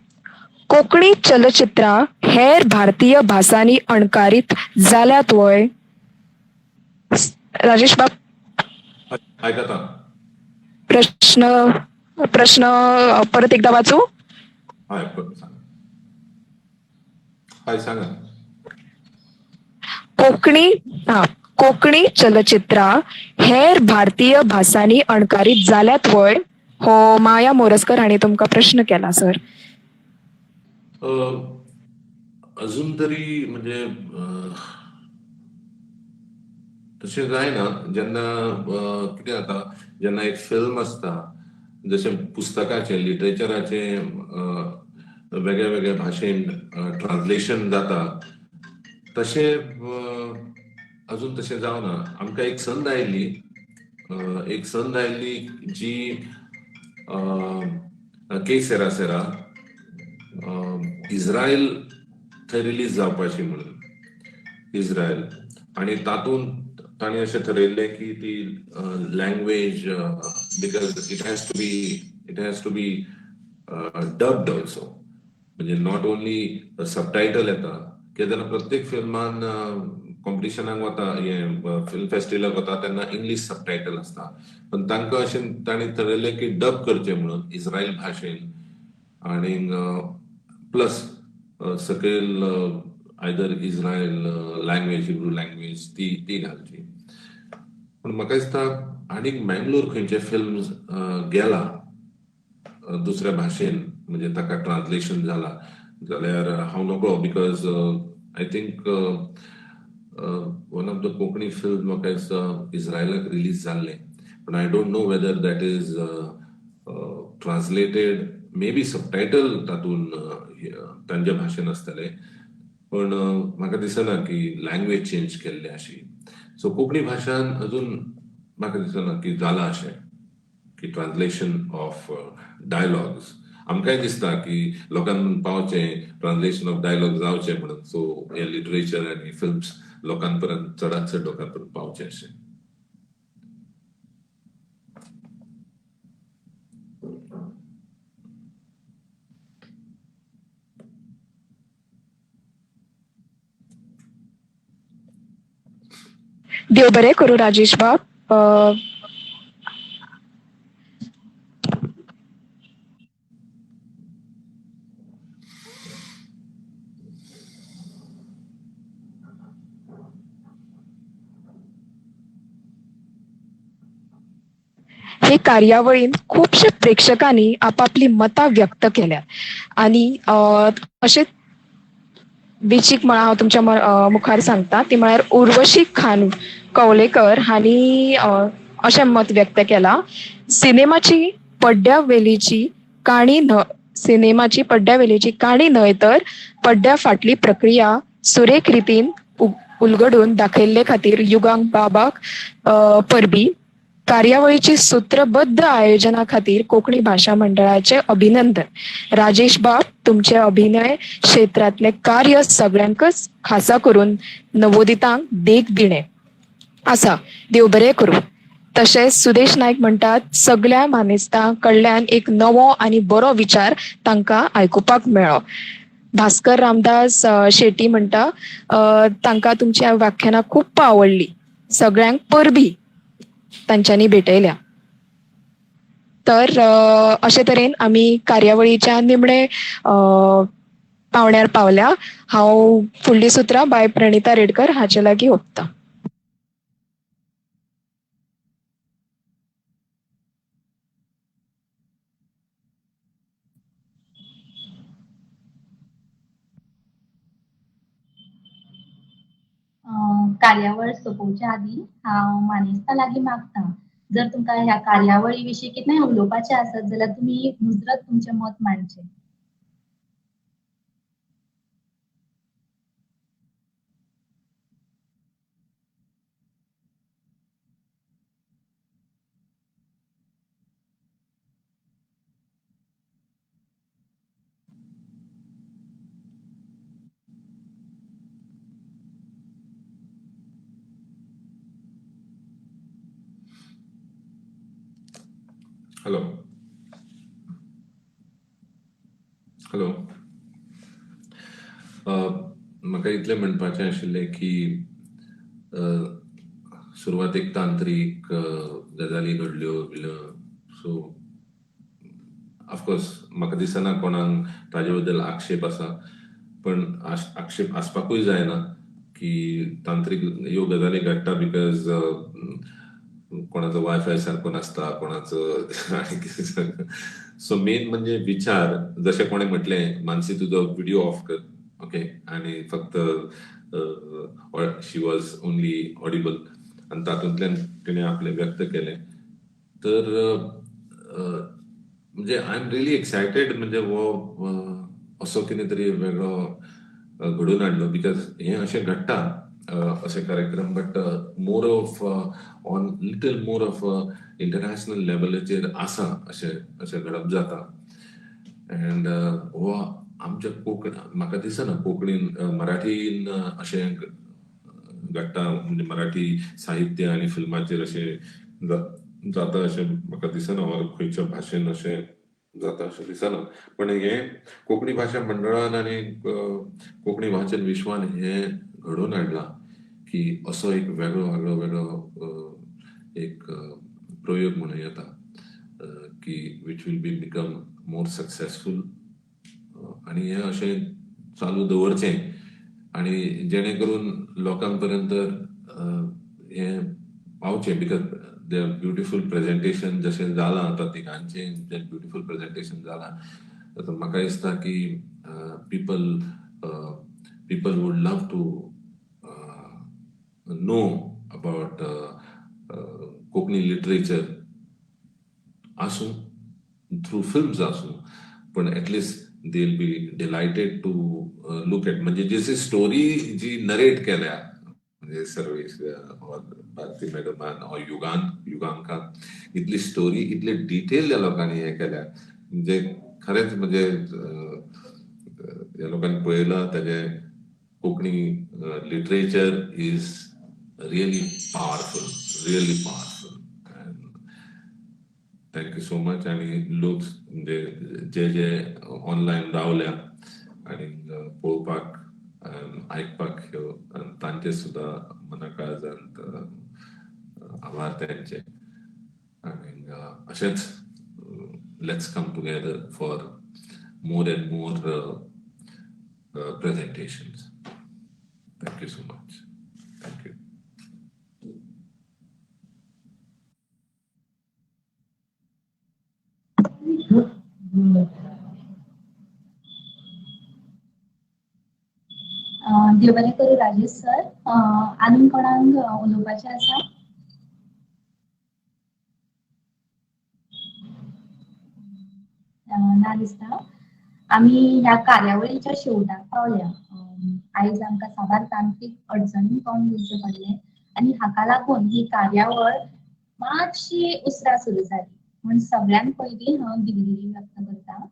कोंकणी चलचित्रां हेर भारतीय भासांनी अणकारीत जाल्यात व्हय? राजेश बाब, आयकता. प्रश्न प्रश्न परत एकदा वाचू? हय, सांगा. हय, सांगा. कोंकणी कोंकणी चलचित्रां हेर भारतीय भासांनी अणकारीत जाल्यात व्हय? हो माया मोरजकर हांणी तुमकां प्रश्न केला सर. अजून तरी म्हणजे तशें जायना. जेन्ना कितें जाता, जेन्ना एक फिल्म आसता, जशें पुस्तकाचें लिटरेचराचें वेगळ्या वेगळ्या भाशेन ट्रान्सलेशन जाता, तशें अजून तशें जावना. आमकां एक संद आयली, एक संद आयली जी के सेरा सेरा इस्रायल थंय रिलीज जावपाची म्हणून, इस्रायल, आनी तातूंत तांणी अशें थरयल्लें की ती language, because it has to be dubbed also, म्हणजे not only subtitle येता. कित्याक जेन्ना प्रत्येक फिल्मान कॉम्पिटिशनाक वता, हें फिल्म फेस्टिवलाक वता तेन्ना इंग्लीश सबटायटल आसता, पण तांकां अशें तांणी थरयलें की डब करचें म्हणून इस्रायल भाशेन, आनी प्लस सकयल either Israel language, Hebrew language ती ती घालची. पूण म्हाका दिसता आनीक मँगलोर खंयचे फिल्म गेला दुसऱ्या भाशेन, म्हणजे ताका ट्रान्सलेशन जाला जाल्यार हांव नकळो, because I think one of the Konkani film म्हाका दिसता इस्रायलाक रिलीज जाल्लें, पण I don't know whether that is translated. Maybe subtitle तातूंत तांच्या भाशेन आसतले, पण म्हाका दिसना की लँग्वेज चेंज केल्ले अशी. सो कोंकणी भाशान अजून म्हाका दिसना की जाला अशें की ट्रान्सलेशन ऑफ डायलॉग्स. आमकांय दिसता की लोकांक पावचें, ट्रान्सलेशन ऑफ डायलॉग जावचें म्हणून, सो हे लिटरेचर आनी फिल्म्स लोकांपर्यंत, चडात चड लोकांपर्यंत पावचें अशें. देव बरें करूं राजेश बाब. हे कार्यावळीन खुबशे प्रेक्षकांनी आपापली मतां व्यक्त केल्या आनी अशें वेचीक म्हळ्यार हांव तुमच्या मुखार सांगता ती म्हळ्यार उर्वशी खान कवलेकर हांणी अशें मत व्यक्त केलां, सिनेमाची पड्ड्या वेलीची काणी न्हय, सिनेमाची पड्ड्या वेलीची काणी न्हय तर पड्ड्या फाटली प्रक्रिया सुरेख रितीन उलगडून दाखयल्ले खातीर युगांक बाबाक परबी. कार्यावळीची सूत्रबद्ध आयोजना खातीर कोंकणी भाशा मंडळाचे अभिनंदन. राजेश बाब, तुमचे अभिनय क्षेत्रांतले कार्य सगळ्यांकच खासा करून नवोदितांक देख दिणे आसा. देव बरें करूं. तशेंच सुदेश नायक म्हणटात, सगळ्या मानेस्तां कडल्यान एक नवो आनी बरो विचार तांकां आयकुपाक मेळ्ळो. भास्कर रामदास शेटी म्हणटा, तांकां तुमची व्याख्यानां खूब आवडली, सगळ्यांक परबी तांच्यांनी भेटयल्या. तर अशे तरेन आमी कार्यावळीच्या निमणे पावण्यार पावल्या. हांव फुडली सुत्रां बाय प्रणिता रेडकर हाचे लागीं ओंपता. कार्यावळ सोंपोवच्या आदीं हांव मानेस्तां लागीं मागता, जर तुमकां ह्या कार्यावळी विशीं कितेंय उलोवपाचें आसत जाल्यार तुमी मुजरत तुमचें मत मांडचें. हॅलो हॅलो, म्हाका इतलें म्हणपाचें आशिल्लें की सुरवातेक तांत्रीक गजाली घडल्यो बिल्यो, सो ऑफकोर्स म्हाका दिसना कोणाक ताजे बद्दल आक्षेप आसा, पण आक्षेप आसपाकूय जायना की तांत्रीक ह्यो गजाली घडटा, because कोणाचो वायफाय सारको नासता, कोणाचो आनी कितें. सो मेन म्हणजे विचार, जशें कोणें म्हटलें मानसी तुजो विडियो ऑफ कर, ओके, आनी फक्त शी वॉज ओनली ऑडिबल आनी तातूंतल्यान तिणें आपलें व्यक्त केलें. तर म्हणजे I am really excited, म्हणजे हो असो कितें तरी वेगळो घडोवन हाडलो, because हें अशें घडटा अशे कार्यक्रम, but more of on little more of international लेवलाचेर आसा अशें अशें घडप जाता. एंड हो आमच्या कोंकणी, म्हाका दिसना कोंकणीन मराठीन अशें घडटा, म्हणजे मराठी साहित्य आनी फिल्माचेर अशें जाता अशें म्हाका दिसना, ऑर खंयच्या भाशेन अशें जाता अशें दिसना. पण हें कोंकणी भाशा मंडळान आनी कोंकणी वाचन विश्वान हें घडोवन हाडलां की असो एक वेगळो वेगळो वेगळो एक प्रयोग म्हणूं येता की which will be become more successful, आनी हें अशें चालू दवरचें आनी जेणे करून लोकां पर्यंत हें पावचें, because the beautiful presentation जशें जालां आतां तिगांचें जें ब्युटिफूल प्रेजेंटेशन जालां, आतां म्हाका दिसता की people would love to know about Konkani literature आसूं, थ्रू फिल्म्स आसूं, पण at least they will be delighted to look at, म्हणजे जशी स्टोरी जी नरेट केल्या म्हणजे सर्वेश भारती मॅडमान ऑर युगांकान, इतली स्टोरी इतले डिटेल ह्या लोकांनी हें केल्या, म्हणजे खरेंच म्हणजे ह्या लोकांनी पळयलां ताजें Konkani literature is really powerful, really powerful. And thank you so much. आनी लोक म्हणजे जे जे ऑनलायन रावल्या आनी पळोवपाक आयकपाक ह्यो, तांचे सुद्दां मना काळजांत आभार तांचे. आनी अशेंच let's come together for more and more presentations. Thank you so much. Thank you. देव बरें करूं राजेश सर. आनीक कोणाक उलोवपाचें आसा? ना दिसता. आमी ह्या कार्यावळीच्या शेवटाक पावल्या. आयज आमकां साबार तांत्रीक अडचणींक तोंड दिवचें पडलें आनी हाका लागून ही कार्यावळ मातशी उसरां सुरू जाली, म्हूण सगळ्यांत पयलीं हांव दिलगिरी व्यक्त करता.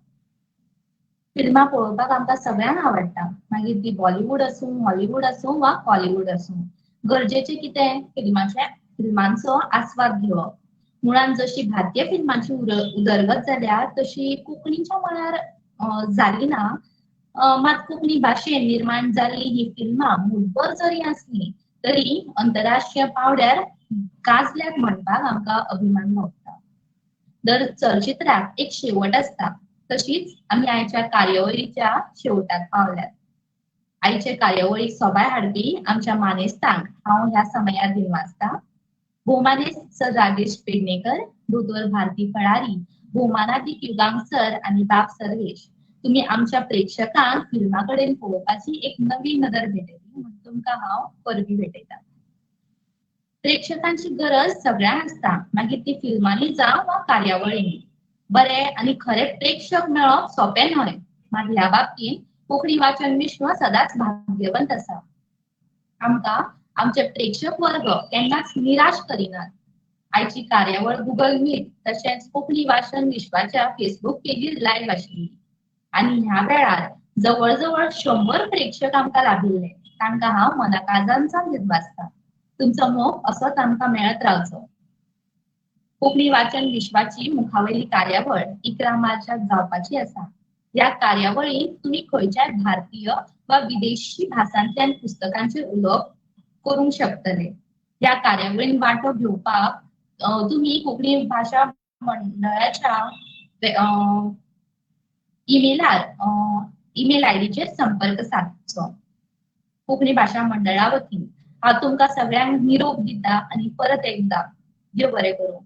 फिल्मां पळोवपाक आमकां सगळ्यांक आवडटा, मागीर ती बॉलिवूड आसूं, हॉलिवूड आसूं वा कॉलिवूड आसूं. गरजेचें कितें, फिल्मांचो आस्वाद घेवप. मुळांत जशी भारतीय फिल्मांची उदरगत जाल्या तशी कोंकणीच्या मळार जाली ना, मात कोंकणी भाशेन निर्माण जाल्ली ही फिल्मां मुठभर जरी आसली तरी अंतरराष्ट्रीय पावंड्यार गाजल्यात म्हणपाक आमकां अभिमान भोगता. दर चलचित्राक एक शेवट आसता, तशीच आमी आयच्या कार्यावळीच्या शेवटाक पावल्यात. आयचे कार्यावळीक सोबाय हाडपी आमच्या मानेस्तांक हांव ह्या समयार दिनवासता. भोवमानेस्त सर राजेश पेडणेकर, दोतोर भारती फळारी, भोवमानादीक युगांक सर आनी बाब सर्वेश, तुम्ही आमच्या प्रेक्षकांक फिल्मा कडेन पळोवपाची एक नवी नदर भेटयली म्हूण तुमकां हांव परबीं भेटयता. प्रेक्षकांची गरज सगळ्यांक आसता, मागीर ती फिल्मांनी जावं वा कार्यावळींनी. बरे आनी खरे प्रेक्षक मेळप सोंपें न्हय, मात ह्या बाबतींत कोंकणी वाचन विश्व सदांच भाग्यवंत आसा. आमकां आमचे प्रेक्षक वर्ग केन्नाच निराश करिनात. आयची कार्यावळ गुगल मीट तशेंच कोंकणी वाचन विश्वाच्या फेसबूक पेजीर लायव्ह आशिल्ली आनी ह्या वेळार जवळ जवळ 100 प्रेक्षक आमकां लाभिल्ले. तांकां हांव मनाकाळजांतल्यान दिनवासता. तुमचो मोग असोच आमकां मेळत रावचो. कोंकणी वाचन विश्वाची मुखावयली कार्यावळ 11 मार्चाक जावपाची आसा. ह्या कार्यावळींत तुमी खंयच्याय भारतीय वा विदेशी भासांतल्यान पुस्तकांचेर उलोवप करूंक शकतले. ह्या कार्यावळींत वांटो घेवपाक तुमी कोंकणी भाशा मंडळाच्या ईमेल आयडीचेर संपर्क सादचो. कोंकणी भाशा मंडळा वतीन हांव तुमकां सगळ्यांक निरोप दिता आनी परत एकदा देव बरें करूं.